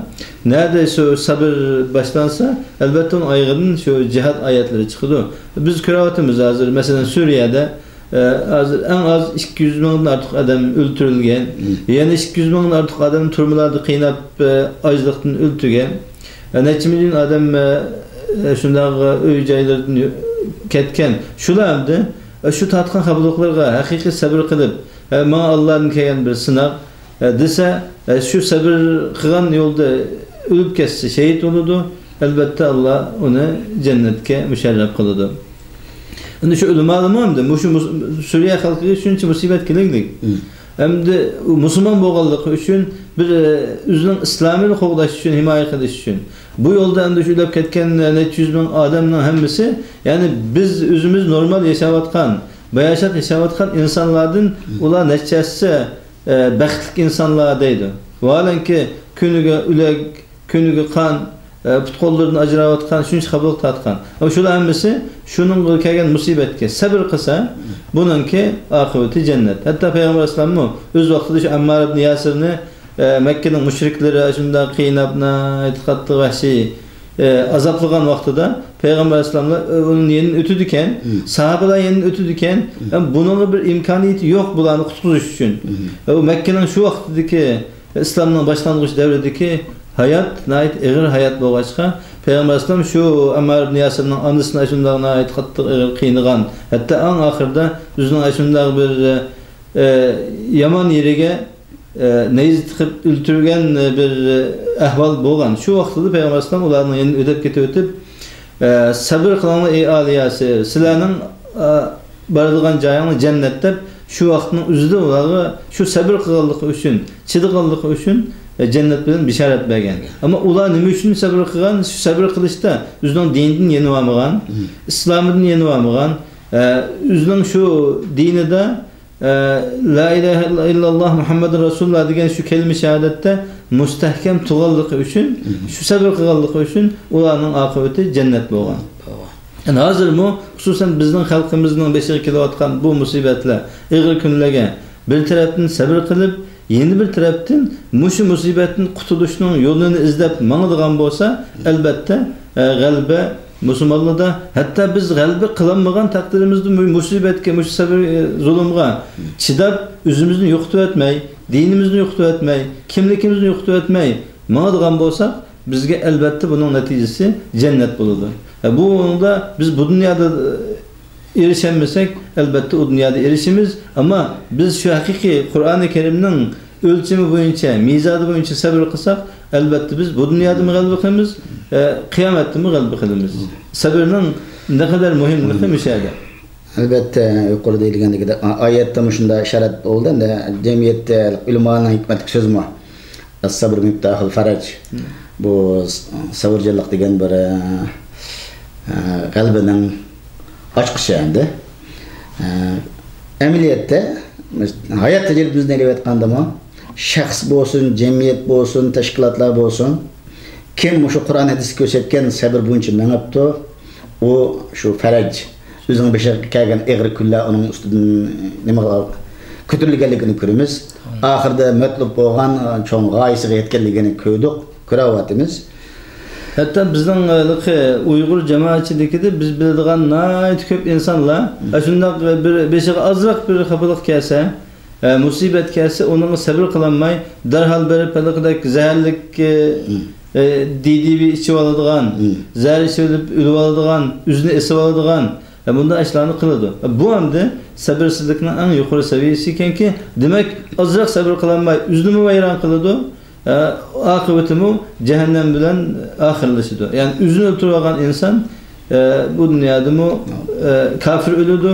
نەدە شۇ سەبر باشلانسا، ئەلۋەتتە ئۇنىڭ ئايىغىدىن شۇ جىھاد ئايەتلىرى چىقىدۇ. بىز كۆرۈۋاتىمىز ھازىر، مەسىلەن، سۈرىيەدە، ئە، ھازىر ئەڭ ئاز ئىككى يۈز مىڭدىن ئارتۇق ئادەم ئۆلتۈرۈلگەن. يەنە ئىككى يۈز مىڭدىن ئارتۇق ئادەم تۈرمىلەردە قىيناپ، ئە، ئاچلىقتىن ئۆلتۈرگەن. ئە، نەچچە مىليون ئادەم، ئە، شۇنداق ئۆي جايلىرىدىن يو-، كەتكەن. شۇلار ئەمدى، ئە، شۇ تارتقان خاپىلىقلىرىغا ھەقىقىي سەبر قىلىپ، ئە، ماڭا ئاللادىن كەلگەن بىر سىناق، ئە، دېسە، ئە، شۇ سەبر قىلغان يولدا ئۆلۈپ كەتسە، شېھىت بولىدۇ. ئەلۋەتتە، ئاللا ئۇنى جەننەتكە مۇشەررەپ قىلىدۇ. ئەمدى شۇ ئۆلىمالارمۇ ئەمدى مۇشۇ مۇس-، سۈرىيە خەلقىگە شۇنچە مۇسىبەت كېلەيلىك. ئەمدى ئۇ مۇسۇلمان بولغانلىقى ئۈچۈن بىر، ئە، ئۆزىنىڭ ئىسلامىنى قوغداش ئۈچۈن، ھىمايە قىلىش ئۈچۈن. بۇ يولدا ئەمدى شۇ ئۆلۈپ كەتكەن نەچچە يۈز مىڭ ئادەمنىڭ ھەممىسى، يەنى بىز ئۆزىمىز نورمال ياشاۋاتقان، باياشات ياشاۋاتقان ئىنسانلاردىن ئۇلار نەچچە ھەسسە، ئە، بەختلىك ئىنسانلار دەيدۇ. ۋاھالەنكى، كۈنىگە ئۆلەك، كۈنىگە قان، ئە، پۇت-قوللىرىدىن ئاجراۋاتقان، شۇنچە خاپىلىق تارتقان. ئەمما شۇلار ھەممىسى شۇنىڭغا كەلگەن مۇسىبەتكە سەبر قىلسا، بۇنىڭكى ئاقىۋىتى جەننەت. ھەتتا پەيغەمبەر ئەلەيھىسسالاممۇ ئۆز ۋاقتىدا شۇ ئەممار ئىبن ياسىرنى، ئە، مەككىنىڭ مۇشرىكلىرى شۇنداق قىيناپ، ناھايىتى قاتتىق ۋەھشىي، ئە، ئازابلىغان ۋاقتىدا پەيغەمبەر ئەلەيھىسسالاملار، ئە، ئۇنىڭ يېنىدىن ئۆتىدىكەن، ساھابىلار يېنىدىن ئۆتىدىكەن. ئەمما بۇنىڭغا بىر ئىمكانىيىتى يوق بۇلارنى قۇتقۇزۇش ئۈچۈن. ئە، ئۇ مەككىنىڭ شۇ ۋاقتىدىكى ئىسلامنىڭ باشلانغۇچ دەۋرىدىكى ھايات ناھايىتى ئېغىر ھايات بولغاچقا، پەيغەمبەر ئەلەيھىسسالام شۇ ئەممار ئىبن ياسىرنىڭ ئانىسىنى ئاشۇنداق ناھايىتى قاتتىق ئېغىر قىينىغان، ھەتتا ئەڭ ئاخىرىدا ئۆزىنىڭ ئاشۇنداق بىر، ئە، يامان يېرىگە، ئە، نەيزە تىقىپ ئۆلتۈرگەن بىر، ئە، ئەھۋال بولغان. شۇ ۋاقتىدا پەيغەمبەر ئەلەيھىسسالام ئۇلارنىڭ يېنىدىن ئۆتۈپ كېتىۋېتىپ، ئە، «سەبرى قىلىڭلار، ئەي ئالى ياسىر، سىلەرنىڭ، ئە، بارىدىغان جايىڭلار جەننەت» دەپ، شۇ ۋاقىتنىڭ ئۆزىدە ئۇلارغا شۇ سەبرى قىلغانلىقى ئۈچۈن، چىدىغانلىقى ئۈچۈن، ئە، جەننەت بىلەن بېشارەت بەرگەن. ئەمما ئۇلار نېمە ئۈچۈن سەبرى قىلغان؟ شۇ سەبرى قىلىشتا ئۆزىنىڭ دىنىدىن يېنىۋالمىغان، مم، ئىسلامىدىن يېنىۋالمىغان، ئە، ئۆزىنىڭ شۇ دىنىدا، ئە، لا ئىلاھە ئىللاللا مۇھەممەدۇر رەسۇلۇللا دېگەن شۇ كەلىمە شاھادەتتە مۇستەھكەم تۇرغانلىقى ئۈچۈن، مم، شۇ سەبرى قىلغانلىقى ئۈچۈن ئۇلارنىڭ ئاقىۋىتى جەننەت بولغان. بولغان. يەنى ھازىرمۇ، خۇسۇسەن، بىزنىڭ خەلقىمىزنىڭ بېشىغا كېلىۋاتقان بۇ مۇسىبەتلەر، ئېغىر كۈنلەرگە بىر تەرەپتىن سەبرى قىلىپ، يەنە بىر تەرەپتىن مۇشۇ مۇسىبەتتىن قۇتۇلۇشنىڭ يولىنى ئىزدەپ ماڭىدىغان بولسا، ئەلبەتتە، ئە، غەلىبە مۇسۇلمانلاردا. ھەتتا بىز غەلىبە قىلالمىغان تەقدىرىمىزدە مۇ-، مۇسىبەتكە، مۇشۇ سەبر، ئە، زۇلۇمغا چىداپ، ئۆزىمىزنى يوقىتىۋەتمەي، دىنىمىزنى يوقىتىۋەتمەي، كىملىكىمىزنى يوقىتىۋەتمەي ماڭىدىغان بولساق، بىزگە ئەلۋەتتە بۇنىڭ نەتىجىسى جەننەت بولىدۇ. ئە، بۇنىڭدا بىز بۇ دۇنيادا، ئە، ئېرىشەلمىسەك، ئەلۋەتتە ئۇ دۇنيادا ئېرىشىمىز. ئەمما بىز شۇ ھەقىقىي قۇرئانى كەرىمنىڭ ئۆلچىمى بويىچە، مىزانى بويىچە سەبر قىلساق، ئەلۋەتتە بىز بۇ دۇنيادىمۇ غەلىبە قىلىمىز، ئە، قىيامەتتىمۇ غەلىبە قىلىمىز. سەبرنىڭ نەقەدەر مۇھىملىقى مۇشۇ يەردە. ئەلۋەتتە، يۇقىرىدا دېگەندەك، ئا-، ئايەتتە مۇشۇنداق ئىشارەت بولدى. ئەمدى جەمئىيەتتە ئۆلىمالارنىڭ ھېكمەتلىك سۆزىمۇ، «ئەس-سەبر مىفتاھۇل فەرەج». مم. بۇ س-، سەۋرچانلىق دېگەن بىر، ئە، ئە، غەلىبىنىڭ ئاچقۇچى ئەمدى. ئە، ئەمەلىيەتتە، ھايات تەجرىبىمىزدىن ئېلىۋەتقاندىمۇ، شەخس بولسۇن، جەمئىيەت بولسۇن، تەشكىلاتلار بولسۇن، كىم مۇشۇ قۇرئان ھەدىسكە كۆرسەتكەن سەبر بويىچە مېڭىپتۇ، ئۇ شۇ فەرەج، ئۆزىنىڭ بېشىغا كەلگەن ئېغىر كۈنلەر ئۇنىڭ ئۈستىدىن نېمە كۆتۈرۈلگەنلىكىنى كۆرىمىز. ئاخىرىدا مەتلۇپ بولغان چوڭ غايىسىگە يەتكەنلىكىنى كۆردۇق، كۆرۈۋاتىمىز. ھەتتا بىزنىڭ ھېلىقى ئۇيغۇر جامائەتچىلىكىدە بىز بىلىدىغان ناھايىتى كۆپ ئىنسانلار، مم، ئاشۇنداق بىر بېشىغا ئازراق بىر خاپىلىق كەلسە، ئە، مۇسىبەت كەلسە، ئۇنىڭغا سەبرى قىلالماي، دەرھال بېرىپ ھېلىقىدەك زەھەرلىك، ئە، مم، ئە، دى دى بى ئىچىۋالىدىغان، مم، زەھەر ئىچىۋېلىپ ئۆلۈۋالىدىغان، ئۆزىنى ئېسىۋالىدىغان، ئە، بۇنداق ئىشلارنى قىلىدۇ. ئە، بۇ ئەمدى سەبرسىزلىكنىڭ ئەڭ يۇقىرى سەۋىيەسى ئىكەنكى، دېمەك، ئازراق سەبرى قىلالماي، ئۆزىنىمۇ ۋەيران قىلىدۇ. ئە، ئاقىۋىتىمۇ جەھەننەم بىلەن ئاخىرلىشىدۇ. يەنى ئۆزىنى ئۆلتۈرۈۋالغان ئىنسان، ئە، بۇ دۇنيادىمۇ، ئە، كاپىر ئۆلىدۇ،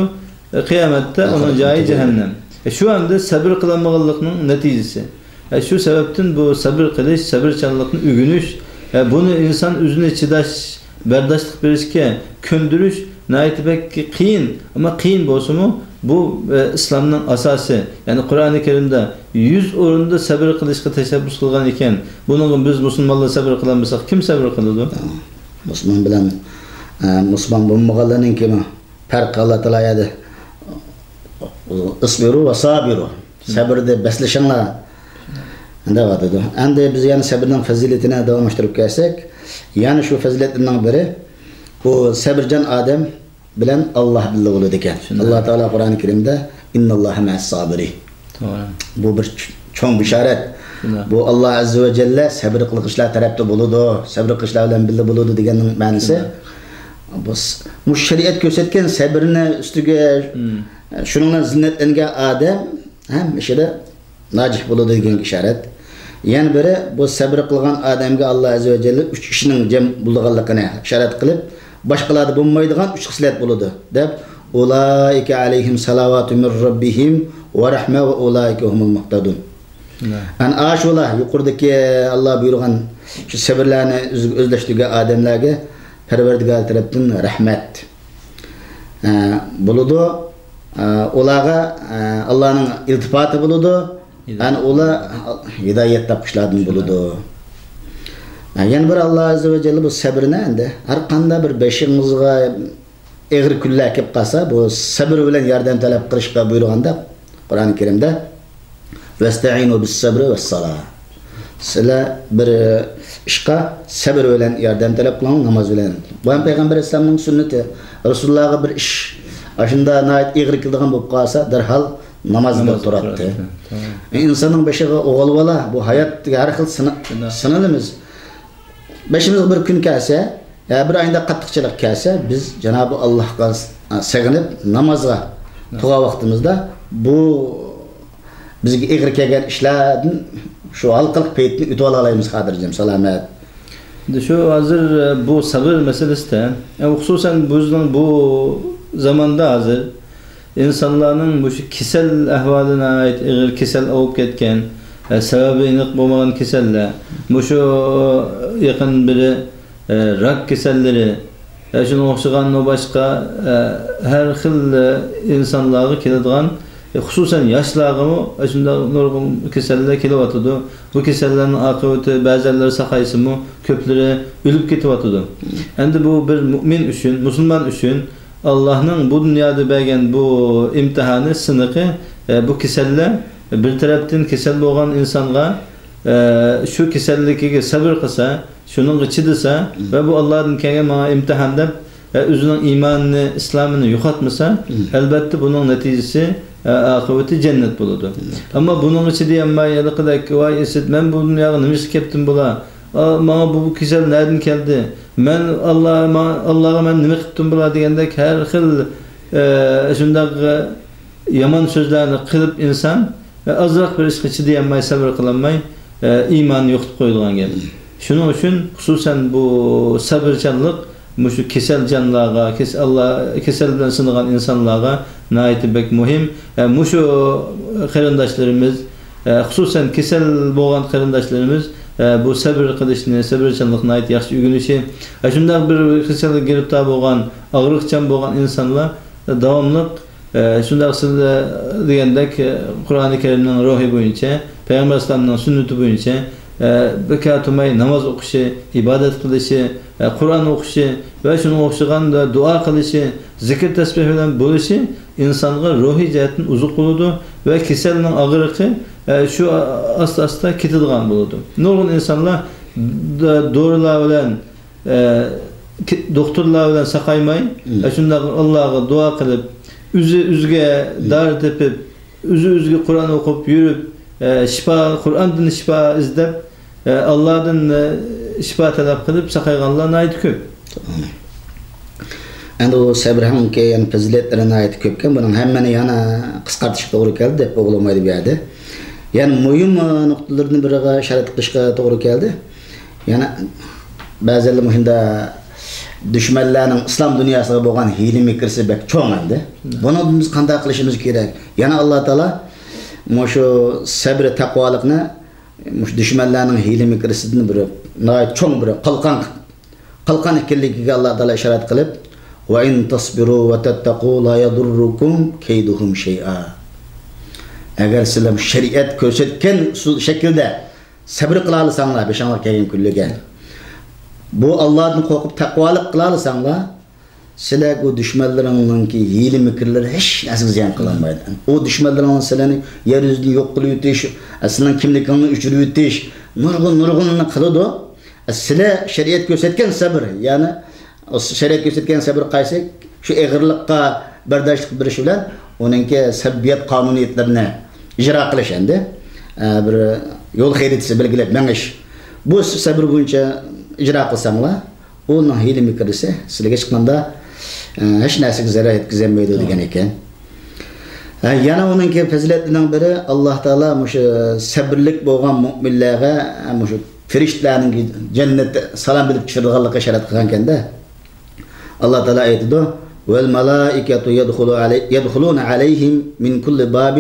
ئە، قىيامەتتە ئۇنىڭ جايى جەھەننەم. ئە، شۇ ئەمدى سەبرى قىلالمىغانلىقنىڭ نەتىجىسى. ئە، شۇ سەۋەبتىن بۇ سەبرى قىلىش، سەبرچانلىقنى ئۆگىنىش، ئە، بۇنى ئىنسان ئۆزىنى چىداش، بەرداشلىق بېرىشكە كۆندۈرۈش ناھايىتى بەك قىيىن. ئەمما قىيىن بولسىمۇ، بۇ، ئە، ئىسلامنىڭ ئاساسى. يەنى قۇرئانى كەرىمدە يۈز ئورۇندا سەبر قىلىشقا تەشەببۇس قىلغان ئىكەن، بۇنىڭغا بىز مۇسۇلمانلار سەبر قىلالمىساق، كىم سەبر قىلىدۇ؟ مۇسۇلمان بىلەن، ئە، مۇسۇلمان بولمىغانلارنىڭكىمۇ پەرقى ئاللا تائالا يەردە، «ئىسبىرۇ ۋە سابىرۇ»، سەبىردە بەسلىشىڭلار دەۋاتىدۇ. ئەمدى بىز يەنە سەبرنىڭ پەزىلىتىنى داۋاملاشتۇرۇپ كەلسەك، يەنە شۇ پەزىلەتلەرنىڭ بىرى، بۇ سەبرچان ئادەم بىلەن ئاللا بىللە بولىدىكەن. شۇنداق. ئاللا تائالا قۇرئانى كەرىمدە، «ئىنناللاھە مەئەس سابىرىن.» توغرا. بۇ بىر چ-، چوڭ بېشارەت. شۇنداق. بۇ، ئاللا ئەززە ۋە جەللە سەبر قىلغۇچىلار تەرەپتە بولىدۇ، سەبر قىلغۇچىلار بىلەن بىللە بولىدۇ دېگەننىڭ مەنىسى. شۇنداق. بۇ س-، مۇشۇ شەرىئەت كۆرسەتكەن سەبرنى ئۈستىگە، مم، شۇنىڭ بىلەن زىننەتلەنگەن ئادەم ھەممە ئىشىدا ناجىھ بولىدۇ دېگەنگە ئىشارەت. يەنە بىرى، بۇ سەبر قىلغان ئادەمگە ئاللا ئەززە ۋە جەللە ئۈچ ئىشنىڭ جەم بولىدىغانلىقىنى ئىشارەت قىلىپ، باشقىلاردا بولمايدىغان ئۈچ خىسلەت بولىدۇ، دەپ، «ئۇلائىكە ئەلەيھىم سالاۋاتۇ مىر رەببىھىم ۋە رەھمە ۋە ئۇلائىكە ھۇمۇل مۇھتەدۇن.» نە. ئەنە ئاشۇلار يۇقىرىدىكى ئاللا بۇيرۇغان شۇ سەبرلەرنى ئۆز-، ئۆزلەشتۈرگەن ئادەملەرگە پەرۋەردىگار تەرەپتىن رەھمەت، ئە، بولىدۇ. ئە، ئۇلارغا، ئە، ئاللانىڭ ئىلتىپاتى بولىدۇ. ھىدايەت. ئەنە ئۇلار ھىدايەت تاپقۇچىلاردىن بولىدۇ. ئە، يەنە بىر ئاللا ئەززە ۋە جەللە بۇ سەبرنى ئەمدى ھەر قانداق بىر بېشىڭىزغا ئېغىر كۈنلەر كېلىپ قالسا، بۇ سەبر بىلەن ياردەم تەلەپ قىلىشقا بۇيرۇغاندا قۇرئانى كەرىمدە، «ۋەستەئىنۇ بىس سەبرى ۋەس سالا.» سىلەر بىر ئىشقا سەبر بىلەن ياردەم تەلەپ قىلىڭ، ناماز بىلەن. بۇ ھەم پەيغەمبەر ئەلەيھىسسالامنىڭ سۈننىتى. رەسۇلۇللاغا بىر ئىش ئاشۇنداق ناھايىتى ئېغىر كېلىدىغان بولۇپ قالسا، دەرھال نامازدا تۇراتتى. تامام. ئىنساننىڭ بېشىغا ئوغۇل بالا، بۇ ھاياتتىكى ھەر خىل سىنا-، سىنىلىمىز. بېشىمىزغا بىر كۈن كەلسە، يا بىر ئايدا قاتتىقچىلىق كەلسە، بىز جانابى ئاللاھقا سېغىنىپ، نامازغا تۇرغان ۋاقتىمىزدا، بۇ بىزگە ئېغىر كەلگەن ئىشلاردىن شۇ ھالقىلىق پەيتنى ئۆتۈۋالالايمىز، قادىرجان، سالامەت. ئەمدى شۇ ھازىر، ئە، بۇ سەۋر مەسىلىسىدە، ئە، خۇسۇسەن بىزنىڭ بۇ زاماندا ھازىر ئىنسانلارنىڭ مۇشۇ كېسەل ئەھۋالى ناھايىتى ئېغىر، كېسەل ئاۋۇپ كەتكەن، ئە، سەۋەبى ئېنىق بولمىغان كېسەللەر، مۇشۇ يېقىن بىرى، ئە، راك كېسەللىرى، ئە، شۇنىڭغا ئوخشىغان باشقا، ئە، ھەر خىل، ئە، ئىنسانلارغا كېلىدىغان، ئە، خۇسۇسەن ياشلارغىمۇ، ئە، شۇنداق نۇرغۇن كېسەللەر كېلىۋاتىدۇ. بۇ كېسەللەرنىڭ ئاقىۋىتى بەزەنلىرى ساقايسىمۇ، كۆپلىرى ئۆلۈپ كېتىۋاتىدۇ. ئەمدى بۇ بىر مۇئمىن ئۈچۈن، مۇسۇلمان ئۈچۈن ئاللاھنىڭ بۇ دۇنيادا بەرگەن بۇ ئىمتىھانى، سىنىقى، ئە، بۇ كېسەللەر بىر تەرەپتىن كېسەل بولغان ئىنسانغا، ئە، شۇ كېسەللىكىگە سەۋر قىلسا، شۇنىڭغا چىدىسا ۋە بۇ ئاللادىن كەلگەن ماڭا ئىمتىھان دەپ، ئە، ئۆزىنىڭ ئىمانىنى، ئىسلامىنى يوقاتمىسا، ئەلبەتتە بۇنىڭ نەتىجىسى، ئە، ئاقىۋىتى جەننەت بولىدۇ. ئەمما بۇنىڭغا چىدىيالماي، ھېلىقىدەك، ۋاي ئىسىت، مەن بۇ دۇنياغا نېمە ئىشقا كەپتىم بولا؟ ئا، ماڭا بۇ، بۇ كېسەل نەدىن كەلدى؟ مەن ئاللا، ماڭا، ئاللاغا مەن نېمە قىپتىم بولا؟ دېگەندەك ھەر خىل، ئە، شۇنداق، ئە، يامان سۆزلەرنى قىلىپ ئىنسان، ئە، ئازراق بىر ئىشقا چىدىيالماي، سەۋر قىلالماي، ئە، ئىمانىنى يوقىتىپ قويىدىغان گەپ. شۇنىڭ ئۈچۈن خۇسۇسەن بۇ سەۋرچانلىق مۇشۇ كېسەلچانلارغا، كېس-، ئاللا، كېسەل بىلەن سىنىغان ئىنسانلارغا ناھايىتى بەك مۇھىم. ئە، مۇشۇ قېرىنداشلىرىمىز، ئە، خۇسۇسەن كېسەل بولغان قېرىنداشلىرىمىز، ئە، بۇ سەۋر قىلىشنى، سەۋرچانلىقنى ناھايىتى ياخشى ئۆگىنىشى، ئە، شۇنداق بىر كېسەلگە گىرىپتار بولغان، ئاغرىقچان بولغان ئىنسانلار، ئە، داۋاملىق، ئە، شۇنداق سىز، ئە، دېگەندەك، ئە، قۇرئانى كەرىمنىڭ روھى بويىچە، پەيغەمبەر ئەلەيھىسسالامنىڭ سۈننىتى بويىچە، ئە، بىكار تۇرماي ناماز ئوقۇشى، ئىبادەت قىلىشى، ئە، قۇرئان ئوقۇشى ۋە شۇنىڭغا ئوخشىغان دۇئا قىلىشى، زىكىر تەسبىھ بىلەن بولۇشى ئىنسانغا روھىي جەھەتتىن ئوزۇق بولىدۇ ۋە كېسەلنىڭ ئاغرىقى، ئە، شۇ ئاستا-ئاستا كېتىدىغان بولىدۇ. نۇرغۇن ئىنسانلار د-، دورىلار بىلەن، ئە، كې-، دوختۇرلار بىلەن ساقايماي، ئە، شۇنداق ئاللاغا دۇئا قىلىپ، ئۆزى ئۆزىگە دارى تېپىپ، ئۆزى ئۆزىگە قۇرئان ئوقۇپ يۈرۈپ، ئە، شىپا، قۇرئاندىن شىپا ئىزدەپ، ئە، ئاللادىن، ئە، شىپا تەلەپ قىلىپ ساقايغانلار ناھايىتى كۆپ. ئەمدى بۇ سەبرنىڭكى يەنە پەزىلەتلىرى ناھايىتى كۆپكەن. بۇنىڭ ھەممىنى يەنە قىسقارتىشقا توغرا كەلدى دەپ بولمايدۇ بۇ يەردە. يەنە مۇھىم، ئە، نۇقتىلىرىدىن بىرىگە ئىشارەت قىلىشقا توغرا كەلدى. يەنە بەزىلەر مۇشۇنداق دۈشمەنلەرنىڭ ئىسلام دۇنياسىغا بولغان ھىيلە مىكرىسى بەك چوڭ ئەمدى. بۇنىڭدىن بىز قانداق قىلىشىمىز كېرەك؟ يەنە ئاللا تائالا مۇشۇ سەبرى، تەقۋالىقنى مۇشۇ دۈشمەنلەرنىڭ ھىيلە مىكرىسىدىن بىر ناھايىتى چوڭ بىر قالقان، قالقان ئىكەنلىكىگە ئاللا تائالا ئىشارەت قىلىپ، «وَإِن تَصْبِرُوا وَتَتَّقُوا لَا يَضُرُّكُمْ كَيْدُهُمْ شَيْئًا.» ئەگەر سىلەر شەرىئەت كۆرسەتكەن ئۇسۇل، شەكىلدە سەبرى قىلالىساڭلار، بېشىڭلارغا كەلگەن كۈنلەرگە، بۇ ئاللادىن قورقۇپ تەقۋالىق قىلالىساڭلار، سىلەرگە ئۇ دۈشمەنلىرىڭنىڭكى ھىيلە مىكىرلىرى ھېچ نەرسىگە زىيان قىلالمايدۇ. ئۇ دۈشمەنلىرىڭ سىلەرنى يەر يۈزىدىن يوق قىلىۋېتىش، سىلەرنىڭ كىملىكىڭلارنى ئۆچۈرۈۋېتىش، نۇرغۇن، نۇرغۇننى قىلىدۇ. سىلەر شەرىئەت كۆرسەتكەن سەبر، يەنى شەرىئەت كۆرسەتكەن سەبر قايسى؟ شۇ ئېغىرلىققا بەرداشلىق بېرىش بىلەن ئۇنىڭكى سەببىيەت قانۇنىيەتلىرىنى ئىجرا قىلىش ئەمدى، ئە، بىر يول خەرىتىسى بەلگىلەپ مېڭىش. بۇ سەبر بويىچە ئىجرا قىلساڭلار، ئۇنىڭ ھىيلە مىكرىسى سىلەرگە ھېچقانداق، ئە، ھېچ نەرسىگە زەرەر يەتكۈزەلمەيدۇ دېگەن ئىكەن. ئە، يەنە ئۇنىڭكى پەزىلەتلىرىنىڭ بىرى، ئاللا تائالا مۇشۇ سەبرلىك بولغان مۆمىنلەرگە، ئە، مۇشۇ پەرىشتىلەرنىڭ جەننەتتە سالام بېرىپ چۈشۈرىدىغانلىقىغا ئىشارەت قىلغانكەن-دە. ئاللا تائالا ئېيتىدۇ، «وَالْمَلَائِكَةُ يَدْخُلُ عَلَيْ-، يَدْخُلُونَ عَلَيْهِمْ مِنْ كُلِّ بَابٍ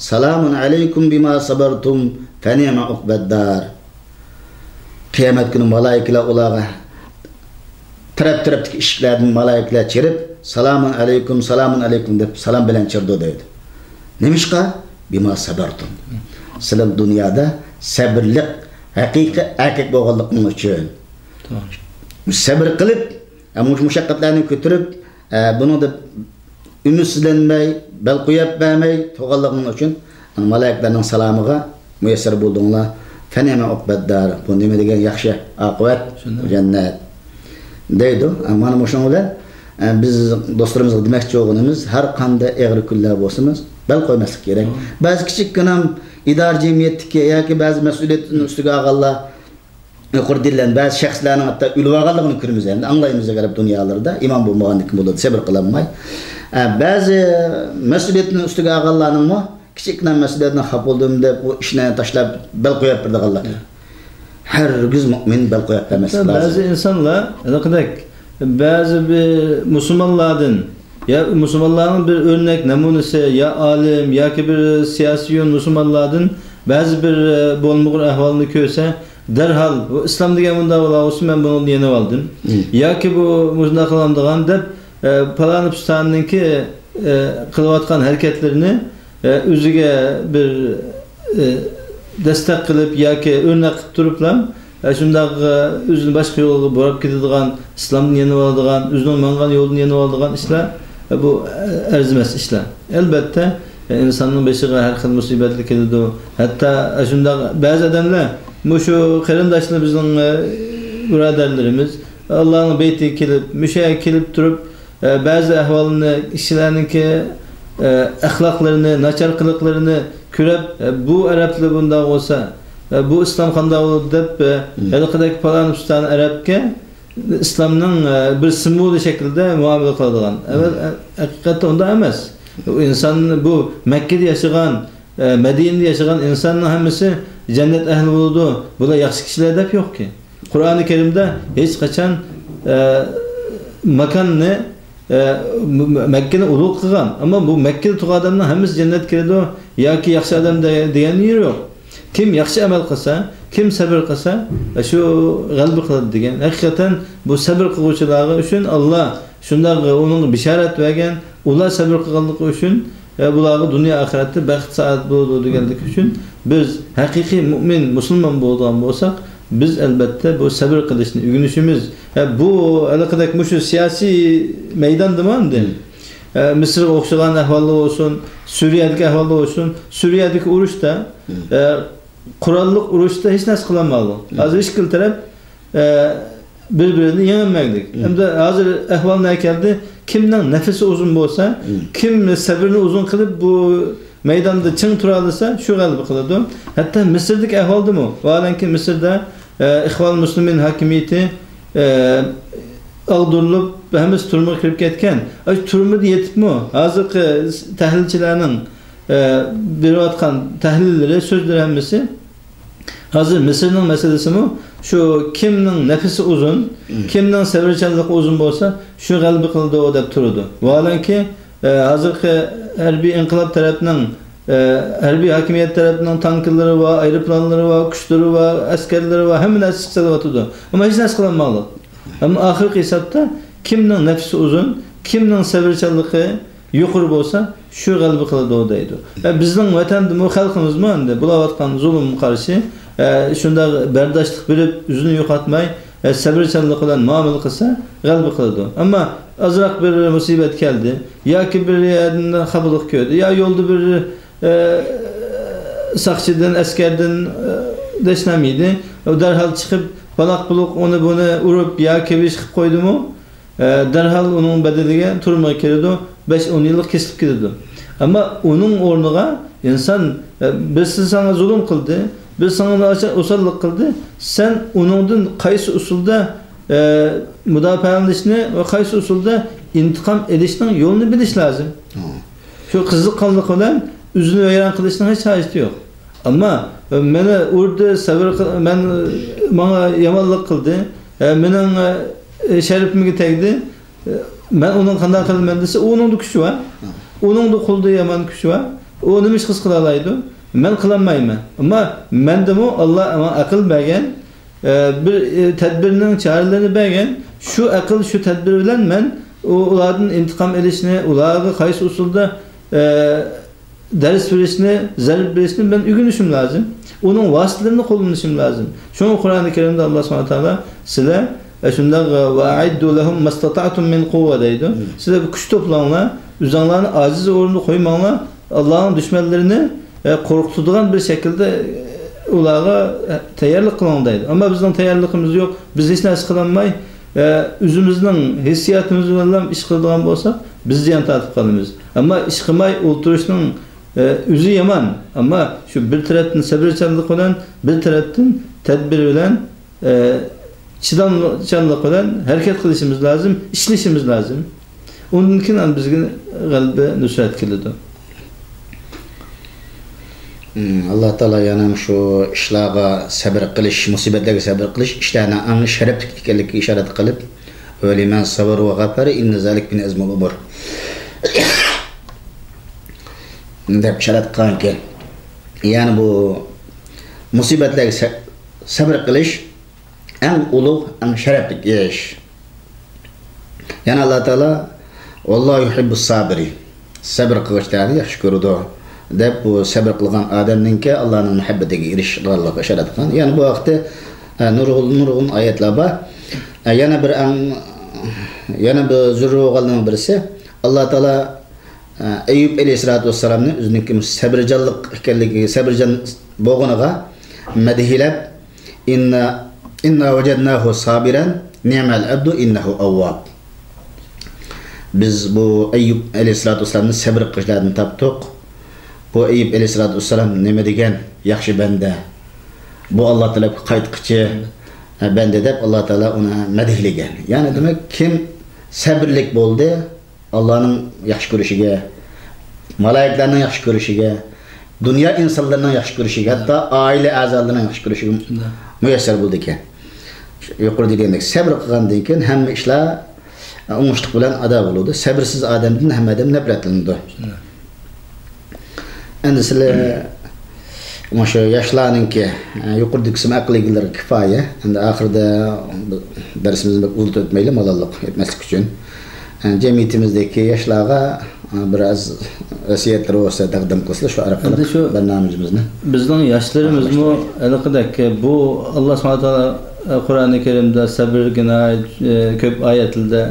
سَلَامٌ عَلَيْكُمْ بِمَا صَبَرْتُمْ فَنِعْمَ عُقْبَى الدَّارِ.» قىيامەت كۈنى مالائىكىلەر ئۇلارغا تەرەپ-تەرەپتىكى ئىشىكلەردىن مالائىكىلەر چىرىپ، «سالامۇن ئەلەيكۇم، سالامۇن ئەلەيكۇم» دەپ سالام بىلەن چىرىدۇ دەيدۇ. نېمىشقا؟ «بىما سەبەرتۇم.» سىلەر دۇنيادا سەبىرلىق، ھەقىقىي ئەركەك بولغانلىقىڭ ئۈچۈن. توغرا. سەبىر قىلىپ، ئە، مۇش-، مۇشەققەتلەرنى كۆتۈرۈپ، ئە، بۇنىڭدا ئۈمىدسىزلەنمەي، بەل قويۇپ بەرمەي تۇرغانلىقىڭ ئۈچۈن مالائىكىلەرنىڭ سالامىغا مۇيەسسەر بولدۇڭلار. فەنىئمە ئۇقبەددار. بۇ نېمە دېگەن ياخشى ئاقىۋەت؟ جەننەت. جەننەت. دەيدۇ. ئە، مانا مۇشۇنىڭ بىلەن، ئە، بىز دوستلىرىمىزغا دېمەكچى بولغىنىمىز، ھەر قانداق ئېغىر كۈنلەر بولسىمىز، بەل قويماسلىق كېرەك. بەزى كىچىككىنە ئىدارە جەمئىيەتتىكى ياكى بەزى مەسئۇلىيەتنى ئۈستىگە ئالغانلار، يۇقىرىدا دېيىلگەن بەزى شەخسلەرنىڭ ھەتتا ئۆلۈۋالغانلىقىنى كۆرىمىز، ئەمدى ئاڭلايمىز غەرب دۇنيالىرىدا، ئىمان بولمىغاندىكىن بولىدۇ، سەبر قىلالماي. ئە، بەزى مەسئۇلىيەتنى ئۈستىگە ئالغانلارنىڭمۇ كىچىككىنە مەسئۇلىيەتنى خاپا بولدۇم دەپ، ئۇ ئىشنى تاشلاپ، بەل قويۇپ بېرىدىغانلار. ھەرگىز مۆمىن بەل قويۇپ بەرمەسلىك لازىم. بەزى ئىنسانلار، ھېلىقىدەك، بەزى بىر مۇسۇلمانلاردىن، يا مۇسۇلمانلارنىڭ بىر ئۆرنەك نەمۇنىسى، يا ئالىم، ياكى بىر سىياسىيون مۇسۇلمانلاردىن بەزى بىر، ئە، بولمىغۇر ئەھۋالنى كۆرسە، دەرھال، «بۇ ئىسلام دېگەن مۇنداق بولغان بولسا، مەن بۇنىڭدىن يېنىۋالدىم.» مم. ياكى «بۇ مۇشۇنداق قىلامدىغان» دەپ، ئە، پالانى پۇستانىنىڭكى، ئە، قىلىۋاتقان ھەرىكەتلىرىنى، ئە، ئۆزىگە بىر، ئە، دەستەك قىلىپ ياكى ئۆرنەك قىلىپ تۇرۇپلا، ئە، شۇنداق، ئە، ئۆزىنى باشقا يولغا بۇراپ كېتىدىغان، ئىسلامدىن يېنىۋالىدىغان، ئۆزىنىڭ ماڭغان يولىدىن يېنىۋالىدىغان ئىشلار، ئە، بۇ، ئە، ئەرزىمەس ئىشلار. ئەلبەتتە، ئە، ئىنساننىڭ بېشىغا ھەر خىل مۇسىبەتلەر كېلىدۇ. ھەتتا، ئە، شۇنداق بەزى ئادەملەر، مۇشۇ قېرىنداشلىرىمىزنىڭ، ئە، بۇرادەرلىرىمىز، ئاللانىڭ بېيتىگە كېلىپ، مۇشۇ يەرگە كېلىپ تۇرۇپ، ئە، بەزى ئەھۋالنى، كىشىلەرنىڭكى، ئە، ئەخلاقلىرىنى، ناچار قىلىقلىرىنى كۆرۈپ، ئە، «بۇ ئەرەبلەر بۇنداق بولسا، ئە، بۇ ئىسلام قانداق بولىدۇ؟» دەپ، ئە، مم. ھېلىقىدەك پالان پۇستان ئەرەبكە ئىسلامنىڭ، ئە، بىر سىمۋولى شەكلىدە مۇئامىلە قىلىدىغان. مم. ئەۋەل، ئە، ھەقىقەتتە ئۇنداق ئەمەس. ئۇ ئىنسان، بۇ مەككىدە ياشىغان، ئە، مەدىنىدە ياشىغان ئىنساننىڭ ھەممىسى جەننەت ئەھلى بولىدۇ، بۇلار ياخشى كىشىلەر دەپ يوقكى. قۇرئانى كەرىمدە ھېچقاچان، ئە، ماكاننى، ئە، م-، م-، مەككىنى ئۇلۇغ قىلغان، ئەمما بۇ مەككىدە تۇرغان ئادەمنىڭ ھەممىسى جەننەتكە كىرىدۇ ياكى ياخشى ئادەم دە-، دېگەن يېرى يوق. كىم ياخشى ئەمەل قىلسا، كىم سەبر قىلسا، شۇ غەلىبە قىلىدۇ دېگەن. ھەقىقەتەن بۇ سەبر قىلغۇچىلارغا ئۈچۈن ئاللا شۇنداق ئۇنىڭغا بېشارەت بەرگەن، ئۇلار سەبر قىلغانلىقى ئۈچۈن، ئە، بۇلارغا دۇنيا ئاخىرەتتە بەخت سائادەت بولىدۇ دېگەنلىكى ئۈچۈن، بىز ھەقىقىي مۇئمىن، مۇسۇلمان بولىدىغان بولساق، بىز ئەلبەتتە بۇ سەبر قىلىشنى ئۆگىنىشىمىز. ئە، بۇ ھېلىقىدەك مۇشۇ سىياسىي مەيداندىمۇ ئەمدى، مم. ئە، مىسىرغا ئوخشىغان ئەھۋالدا بولسۇن، سۈرىيەدىكى ئەھۋالدا بولسۇن، سۈرىيەدىكى ئۇرۇشتا، مم. ئە، قوراللىق ئۇرۇشتا ھېچ نەرسە قىلالمىدى. مم. ھازىر ئىككىلا تەرەپ، ئە، بىر-بىرىنى يېڭەلمەكلىك. مم. ئەمدى ھازىر ئەھۋال نەگە كەلدى؟ كىمنىڭ نەپىسى ئۇزۇن بولسا، مم. كىم سەبرىنى ئۇزۇن قىلىپ بۇ مەيداندا چىڭ تۇرالىسا، شۇ غەلىبە قىلىدۇ. ھەتتا مىسىردىكى ئەھۋالدىمۇ، ۋاھالەنكى مىسىردا، ئە، ئىخۋان مۇسلىمىن ھاكىمىيىتى، ئە، ئاغدۇرۇلۇپ، ھەممىسى تۈرمىگە كىرىپ كەتكەن. ئاشۇ تۈرمىدە يېتىپمۇ، ھازىرقى تەھلىلچىلەرنىڭ، ئە، بېرىۋاتقان تەھلىللىرى، سۆزلىرى ھەممىسى ھازىر مىسىرنىڭ مەسىلىسىمۇ شۇ، كىمنىڭ نەپىسى ئۇزۇن، مم. كىمنىڭ سەۋرچانلىقى ئۇزۇن بولسا، شۇ غەلىبە قىلىدۇ دەپ تۇرىدۇ. ۋاھالەنكى، ئە، ھازىرقى ھەربىي ئىنقىلاب تەرەپنىڭ، ئە، ھەربىي ھاكىمىيەت تەرەپنىڭ تانكىلىرى بار، ئايروپىلانلىرى بار، كۈچلىرى بار، ئەسكەرلىرى بار، ھەممە نەرسە چىقسا دەۋاتىدۇ. ئەمما ھېچ نەرسە قىلالمايدۇ. ئەمما ئاخىرقى ھېسابتا كىمنىڭ نەپىسى ئۇزۇن، كىمنىڭ سەۋرچانلىقى يۇقىرى بولسا، شۇ غەلىبە قىلىدۇ دەيدۇ. ئە، بىزنىڭ ۋەتەندىمۇ، خەلقىمىزمۇ ئەمدى بولۇۋاتقان زۇلۇمغا قارشى، ئە، شۇنداق بەرداشلىق بېرىپ، ئۆزىنى يوقاتماي، ئە، سەۋرچانلىق بىلەن مۇئامىلە قىلسا، غەلىبە قىلىدۇ. ئەمما ئازراق بىر مۇسىبەت كەلدى ياكى بىر يەردىن خاپىلىق كۆردى يا يولدا بىر، ئە، ساقچىدىن، ئەسكەردىن، ئە، دەشنام يېدى، ئۇ دەرھال چىقىپ، بالاق-بۇلۇق ئۇنى-بۇنى ئۇرۇپ يا كېۋىش قىلىپ قويدىمۇ، ئە، دەرھال ئۇنىڭ بەدىلىگە تۈرمىگە كىرىدۇ، بەش-ئون يىللىق كېسىلىپ كېتىدۇ. ئەمما ئۇنىڭ ئورنىغا ئىنسان، ئە، بىرسى ساڭا زۇلۇم قىلدى، بىرسى ساڭا ناچار ئوساللىق قىلدى، سەن ئۇنىڭدىن قايسى ئۇسۇلدا، ئە، مۇداپىئەلىنىشنى ۋە قايسى ئۇسۇلدا ئىنتىقام ئېلىشنىڭ يولىنى بىلىش لازىم. شۇ قىزىققانلىق بىلەن ئۆزىنى ۋەيران قىلىشنىڭ ھېچ ھاجىتى يوق. ئەمما، ئە، مېنى ئۇردى، سەۋر قىل-، مەن، ماڭا يامانلىق قىلدى، ئە، مېنىڭ، ئە، شەرىپىمگە تەگدى، ئە، مەن ئۇنىڭ قانداق قىلىمەن دېسە، ئۇنىڭدا كۈچى بار. ئۇنىڭدا قولدا يامان كۈچى بار. ئۇ نېمە ئىش قىلسا قىلالايدۇ؟ مەن قىلالمايمەن. ئەمما مەندىمۇ ئاللا ماڭا ئەقىل بەرگەن، ئە، بىر، ئە، تەدبىرنىڭ چارىلىرىنى بەرگەن. شۇ ئەقىل، شۇ تەدبىر بىلەن مەن ئۇ-، ئۇلاردىن ئىنتىقام ئېلىشنى، ئۇلارغا قايسى ئۇسۇلدا، ئە، دەرس بېرىشنى، زەربە بېرىشنى مەن ئۆگىنىشىم لازىم. ئۇنىڭ ۋاسىتىلىرىنى قوللىنىشىم لازىم. شۇڭا قۇرئانى كەرىمدە ئاللا سۇبھانەھۇ ۋە تائالا، سىلەر، ئە، شۇنداق، ۋە ئەئىددۇ لەھۇم مەستەتەئتۇم مىن قۇۋۋە دەيدۇ. سىلەر بىر كۈچ توپلاڭلار، ئۆزۈڭلارنى ئاجىز ئورۇندا قويماڭلار. ئاللانىڭ دۈشمەنلىرىنى، ئە، قورقۇتىدىغان بىر شەكىلدە، ئە، ئۇلارغا، ئە، تەييارلىق قىلىڭ دەيدۇ. ئەمما بىزنىڭ تەييارلىقىمىز يوق. بىز ھېچ نەرسە قىلالماي، ئە، ئۆزىمىزنىڭ ھېسسىياتىمىز بىلەنلا ئىش قىلىدىغان بولساق، بىز زىيان تارتىپ قالىمىز. ئەمما ئىش قىلماي ئولتۇرۇشنىڭ، ئە، ئۆزى يامان. ئەمما شۇ بىر تەرەپتىن سەۋرچانلىق بىلەن، بىر تەرەپتىن تەدبىر بىلەن، ئە، چىدامچانلىق بىلەن ھەرىكەت قىلىشىمىز لازىم، ئىشلىشىمىز لازىم. ئۇندىن كېيىن ئاندىن بىزگە غەلىبە، نۇسرەت كېلىدۇ. مم، ئاللا تائالا يەنە شۇ ئىشلارغا سەبر قىلىش، مۇسىبەتلەرگە سەبر قىلىش ئىشلارنىڭ ئەڭ شەرەپلىك ئىكەنلىكىگە ئىشارەت قىلىپ، ولمن صبر وغفر إن ذلك من عزم الأمور دەپ ئىشارەت قىلغانكەن. يەنى بۇ مۇسىبەتلەرگە سە-، سەبر قىلىش ئەڭ ئۇلۇغ، ئەڭ شەرەپلىك ئىش. يەنە ئاللا تائالا، «ۋاللاھۇ يۇھىببۇس سابىرىن»، سەبر قىلغۇچىلارنى ياخشى كۆرىدۇ، دەپ بۇ سەبر قىلغان ئادەمنىڭكى ئاللانىڭ مۇھەببىتىگە ئېرىشىدىغانلىقىغا ئىشارەت قىلغان. يەنە بۇ ھەقتە، ئە، نۇرغۇن، نۇرغۇن ئايەتلەر بار. ئە، يەنە بىر ئەڭ، يەنە بىر زۆرۈر بولغانلىرىنىڭ بىرسى، ئاللا تائالا، ئە، ئەييۇب ئەلەيھىسسالاتۇ ۋەسسالامنى ئۆزىنىڭكى سەبرىجانلىق ئىكەنلىكىگە، سەبرىجان بولغىنىغا مەدھىيلەپ، «إن، إنا وجدناه صابرا نعم العبد إنه أواب». بىز بۇ ئەييۇب ئەلەيھىسسالاتۇ ۋەسسالامنى سەبر قىلغۇچىلاردىن تاپتۇق. بۇ ئەييۇب ئەلەيھىسسالاتۇ ۋەسسالام نېمە دېگەن؟ ياخشى بەندە. بۇ ئاللا تەرەپكە قايتقۇچى بەندە دەپ ئاللا تائالا ئۇنى مەدھىيلىگەن. يەنى دېمەك، كىم سەبرلىك بولدى، ئاللانىڭ ياخشى كۆرۈشىگە، مالايىكىلەرنىڭ ياخشى كۆرۈشىگە، دۇنيا ئىنسانلىرىنىڭ ياخشى كۆرۈشىگە، ھەتتا ئائىلە ئەزالىرىنىڭ ياخشى كۆرۈشىگە شۇنداق. مۇيەسسەر بولىدىكەن. يۇقىرىدا دېگەندەك، سەبر قىلغاندىن كېيىن ھەممە ئىشلار ئوڭۇشلۇق بىلەن ئادا بولىدۇ. سەبرسىز ئادەمدىن ھەممە ئادەم نەپرەتلىنىدۇ. شۇنداق. ئەمدى سىلەر مۇشۇ ياشلارنىڭكى، ئە، يۇقىرىدا دېسەم ئەقىل ئىگىلىرىگە كۇپايە. ئەمدى ئاخىرىدا دەرسىمىزنى بەك ئۇزىتىپ ئۆتمەيلى، مالاللىق ئۆتمەسلىك ئۈچۈن. ئە، جەمئىيىتىمىزدىكى ياشلارغا، ئە، بىر ئاز ۋەسىيەتلىرى بولسا تەقدىم قىلسىلا، شۇ ئارقىلىق ئەمدى شۇ بەرنامىمىزنى بىزنىڭ ياشلىرىمىزمۇ ئاخىرلاشتۇرايلى. ھېلىقىدەك، بۇ ئاللا سۇبھانەھۇ ۋە تائالا، ئە، قۇرئانى كەرىمدە سەبرگە ناھايىتى، ئە، كۆپ ئايەتلەردە،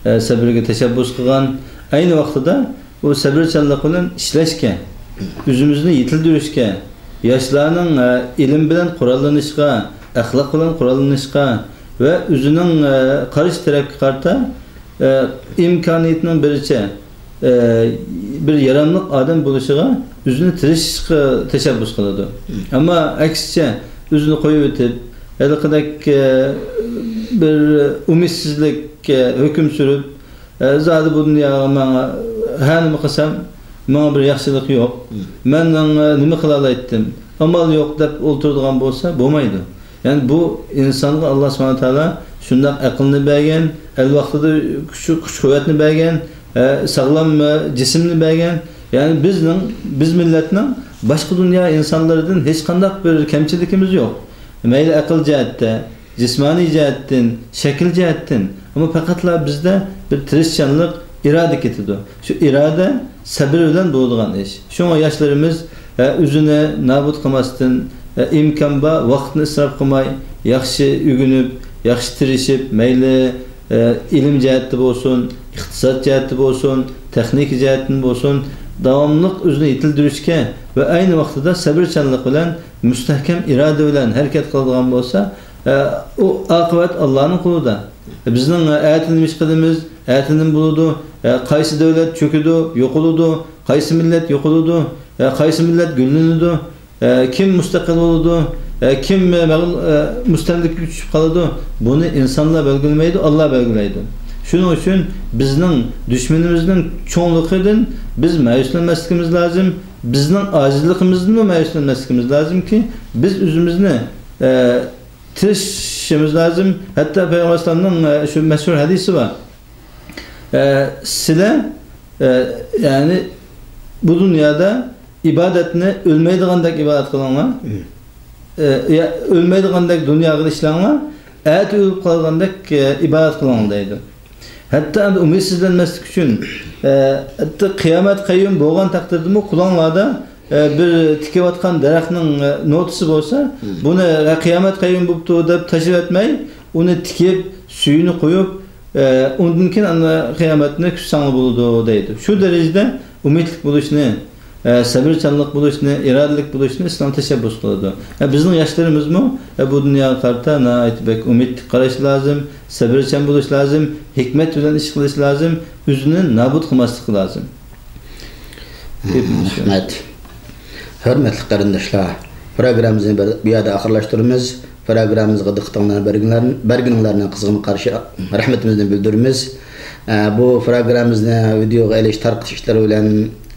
ئە، سەبرگە تەشەببۇس قىلغان. ئەينى ۋاقتىدا بۇ سەۋرچانلىق بىلەن ئىشلەشكە، ئۆزىمىزنى يېتىلدۈرۈشكە، ياشلارنىڭ، ئە، ئىلىم بىلەن قوراللىنىشقا، ئەخلاق بىلەن قوراللىنىشقا ۋە ئۆزىنىڭ، ئە، قارشى تەرەپكە قارىتا، ئە، ئىمكانىيىتىنىڭ بىرىچە، ئە، بىر ياراملىق ئادەم بولۇشىغا ئۆزىنى تىرىشىشقا تەشەببۇس قىلىدۇ. ئەمما ئەكسىچە ئۆزىنى قويۇۋېتىپ، ھېلىقىدەك، ئە، بىر ئۈمىدسىزلىك، ئە، ھۆكۈم سۈرۈپ، ئە، زادى بۇ دۇنياغا ماڭا ھە نېمە قىلسام، ماڭا بىر ياخشىلىق يوق. مەن، ئە، نېمە قىلالايتتىم؟ ئامال يوق دەپ ئولتۇرىدىغان بولسا، بولمايدۇ. يەنى بۇ ئىنسانغا ئاللا سۇبھانەھۇ ۋە تائالا شۇنداق ئەقىلنى بەرگەن، ھەر ۋاقتىدا كۈچ، كۈچ-قۇۋۋەتنى بەرگەن، ئە، ساغلام، ئە، جىسىمنى بەرگەن. يەنى بىزنىڭ، بىز مىللەتنىڭ باشقا دۇنيا ئىنسانلىرىدىن ھېچقانداق بىر كەمچىلىكىمىز يوق. مەيلى ئەقىل جەھەتتە، جىسمانىي جەھەتتىن، شەكىل جەھەتتىن، ئەمما پەقەتلا بىزدە بىر تىرىشچانلىق، ئىرادە كېتىدۇ. شۇ ئىرادە سەبر بىلەن بولىدىغان ئىش. شۇڭا ياشلىرىمىز، ئە، ئۆزىنى نابۇت قىلماستىن، ئە، ئىمكان بار ۋاقىتنى ئىسراپ قىلماي، ياخشى ئۆگىنىپ، ياخشى تىرىشىپ، مەيلى، ئە، ئىلىم جەھەتتە بولسۇن، ئىقتىساد جەھەتتە بولسۇن، تېخنىكا جەھەتتىن بولسۇن، داۋاملىق ئۆزىنى يېتىلدۈرۈشكە ۋە ئەينى ۋاقتىدا سەبرچانلىق بىلەن، مۇستەھكەم ئىرادە بىلەن ھەرىكەت قىلىدىغان بولسا، ئە، ئۇ ئاقىۋەت ئاللانىڭ قولىدا. بىزنىڭ، ئە، ئەتە نېمە ئىش قىلىمىز، ئەتە نېمە بولىدۇ، ئە، قايسى دۆلەت چۆكىدۇ، يوقىلىدۇ، قايسى مىللەت يوقىلىدۇ، ئە، قايسى مىللەت گۈللىنىدۇ، ئە، كىم مۇستەقىل بولىدۇ، ئە، كىم، ئە، مەغلۇ-، ئە، مۇستەملىكىگە چۈشۈپ قالىدۇ، بۇنى ئىنسانلار بەلگىلىمەيدۇ، ئاللا بەلگىلەيدۇ. شۇنىڭ ئۈچۈن بىزنىڭ دۈشمىنىمىزنىڭ چوڭلۇقىدىن بىز مەيۈسلەنمەسلىكىمىز لازىم، بىزنىڭ ئاجىزلىقىمىزدىنمۇ مەيۈسلەنمەسلىكىمىز لازىمكى، بىز ئۆزىمىزنى، ئە، تىرىشىشىمىز لازىم. ھەتتا پەيغەمبەر ئەلەيھىسسالامنىڭ، ئە، شۇ مەشھۇر ھەدىسى بار. ئە، سىلەر، ئە، يەنى بۇ دۇنيادا ئىبادەتنى ئۆلمەيدىغاندەك ئىبادەت قىلىڭلار. ئە، يا، ئۆلمەيدىغاندەك دۇنياغا ئىشلەڭلار. ئەتە ئۆلۈپ قالغاندەك، ئە، ئىبادەت قىلىڭلار دەيدۇ. ھەتتا ئەمدى ئۈمىدسىزلەنمەسلىك ئۈچۈن، ئە، ھەتتا قىيامەت قەييۇم بولغان تەقدىردىمۇ قۇلاڭلاردا، ئە، بىر تىكىۋاتقان دەرەخنىڭ، ئە، نوتىسى بولسا، بۇنى، ئە، قىيامەت قەييۇم بوپتۇ دەپ تاشلىۋەتمەي، ئۇنى تىكىپ، سۈيىنى قۇيۇپ، ئە، ئۇندىن كېيىن ئاندىن قىيامەتنى كۈتسەڭلار بولىدۇ دەيدۇ. شۇ دەرىجىدە ئۈمىدلىك بولۇشنى، ئە، سەۋرچانلىق بولۇشنى، ئىرادىلىك بولۇشنى ئىسلام تەشەببۇس قىلىدۇ. ئە، بىزنىڭ ياشلىرىمىزمۇ، ئە، بۇ دۇنياغا قارىتا ناھايىتى بەك ئۈمىدلىك قارىشى لازىم، سەۋرچان بولۇشى لازىم، ھېكمەت بىلەن ئىش قىلىشى لازىم، ئۆزىنى نابۇت قىلماسلىقى لازىم. رەھمەت. ھۆرمەتلىك قېرىنداشلار، پروگراممىمىزنى بىر، بۇ يەردە ئاخىرلاشتۇرىمىز. پروگراممىمىزغا دىققىتىڭلارنى بەرگىنىڭلار-، بەرگىنىڭلارنى قىزغىن قارشى رەھمىتىمىزنى بىلدۈرىمىز. ئە، بۇ پروگراممىمىزنى ۋىدېئوغا ئېلىش، تارقىتىش ئىشلىرى بىلەن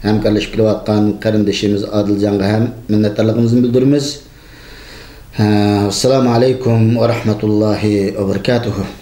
ھەمكارلىشىپ كېلىۋاتقان قېرىندىشىمىز ئادىلجانغا ھەم مىننەتدارلىقىمىزنى بىلدۈرىمىز. ئە، ئەسسالامۇ ئەلەيكۇم ۋە رەھمەتۇللاھى ۋە بەرىكاتۇھۇ.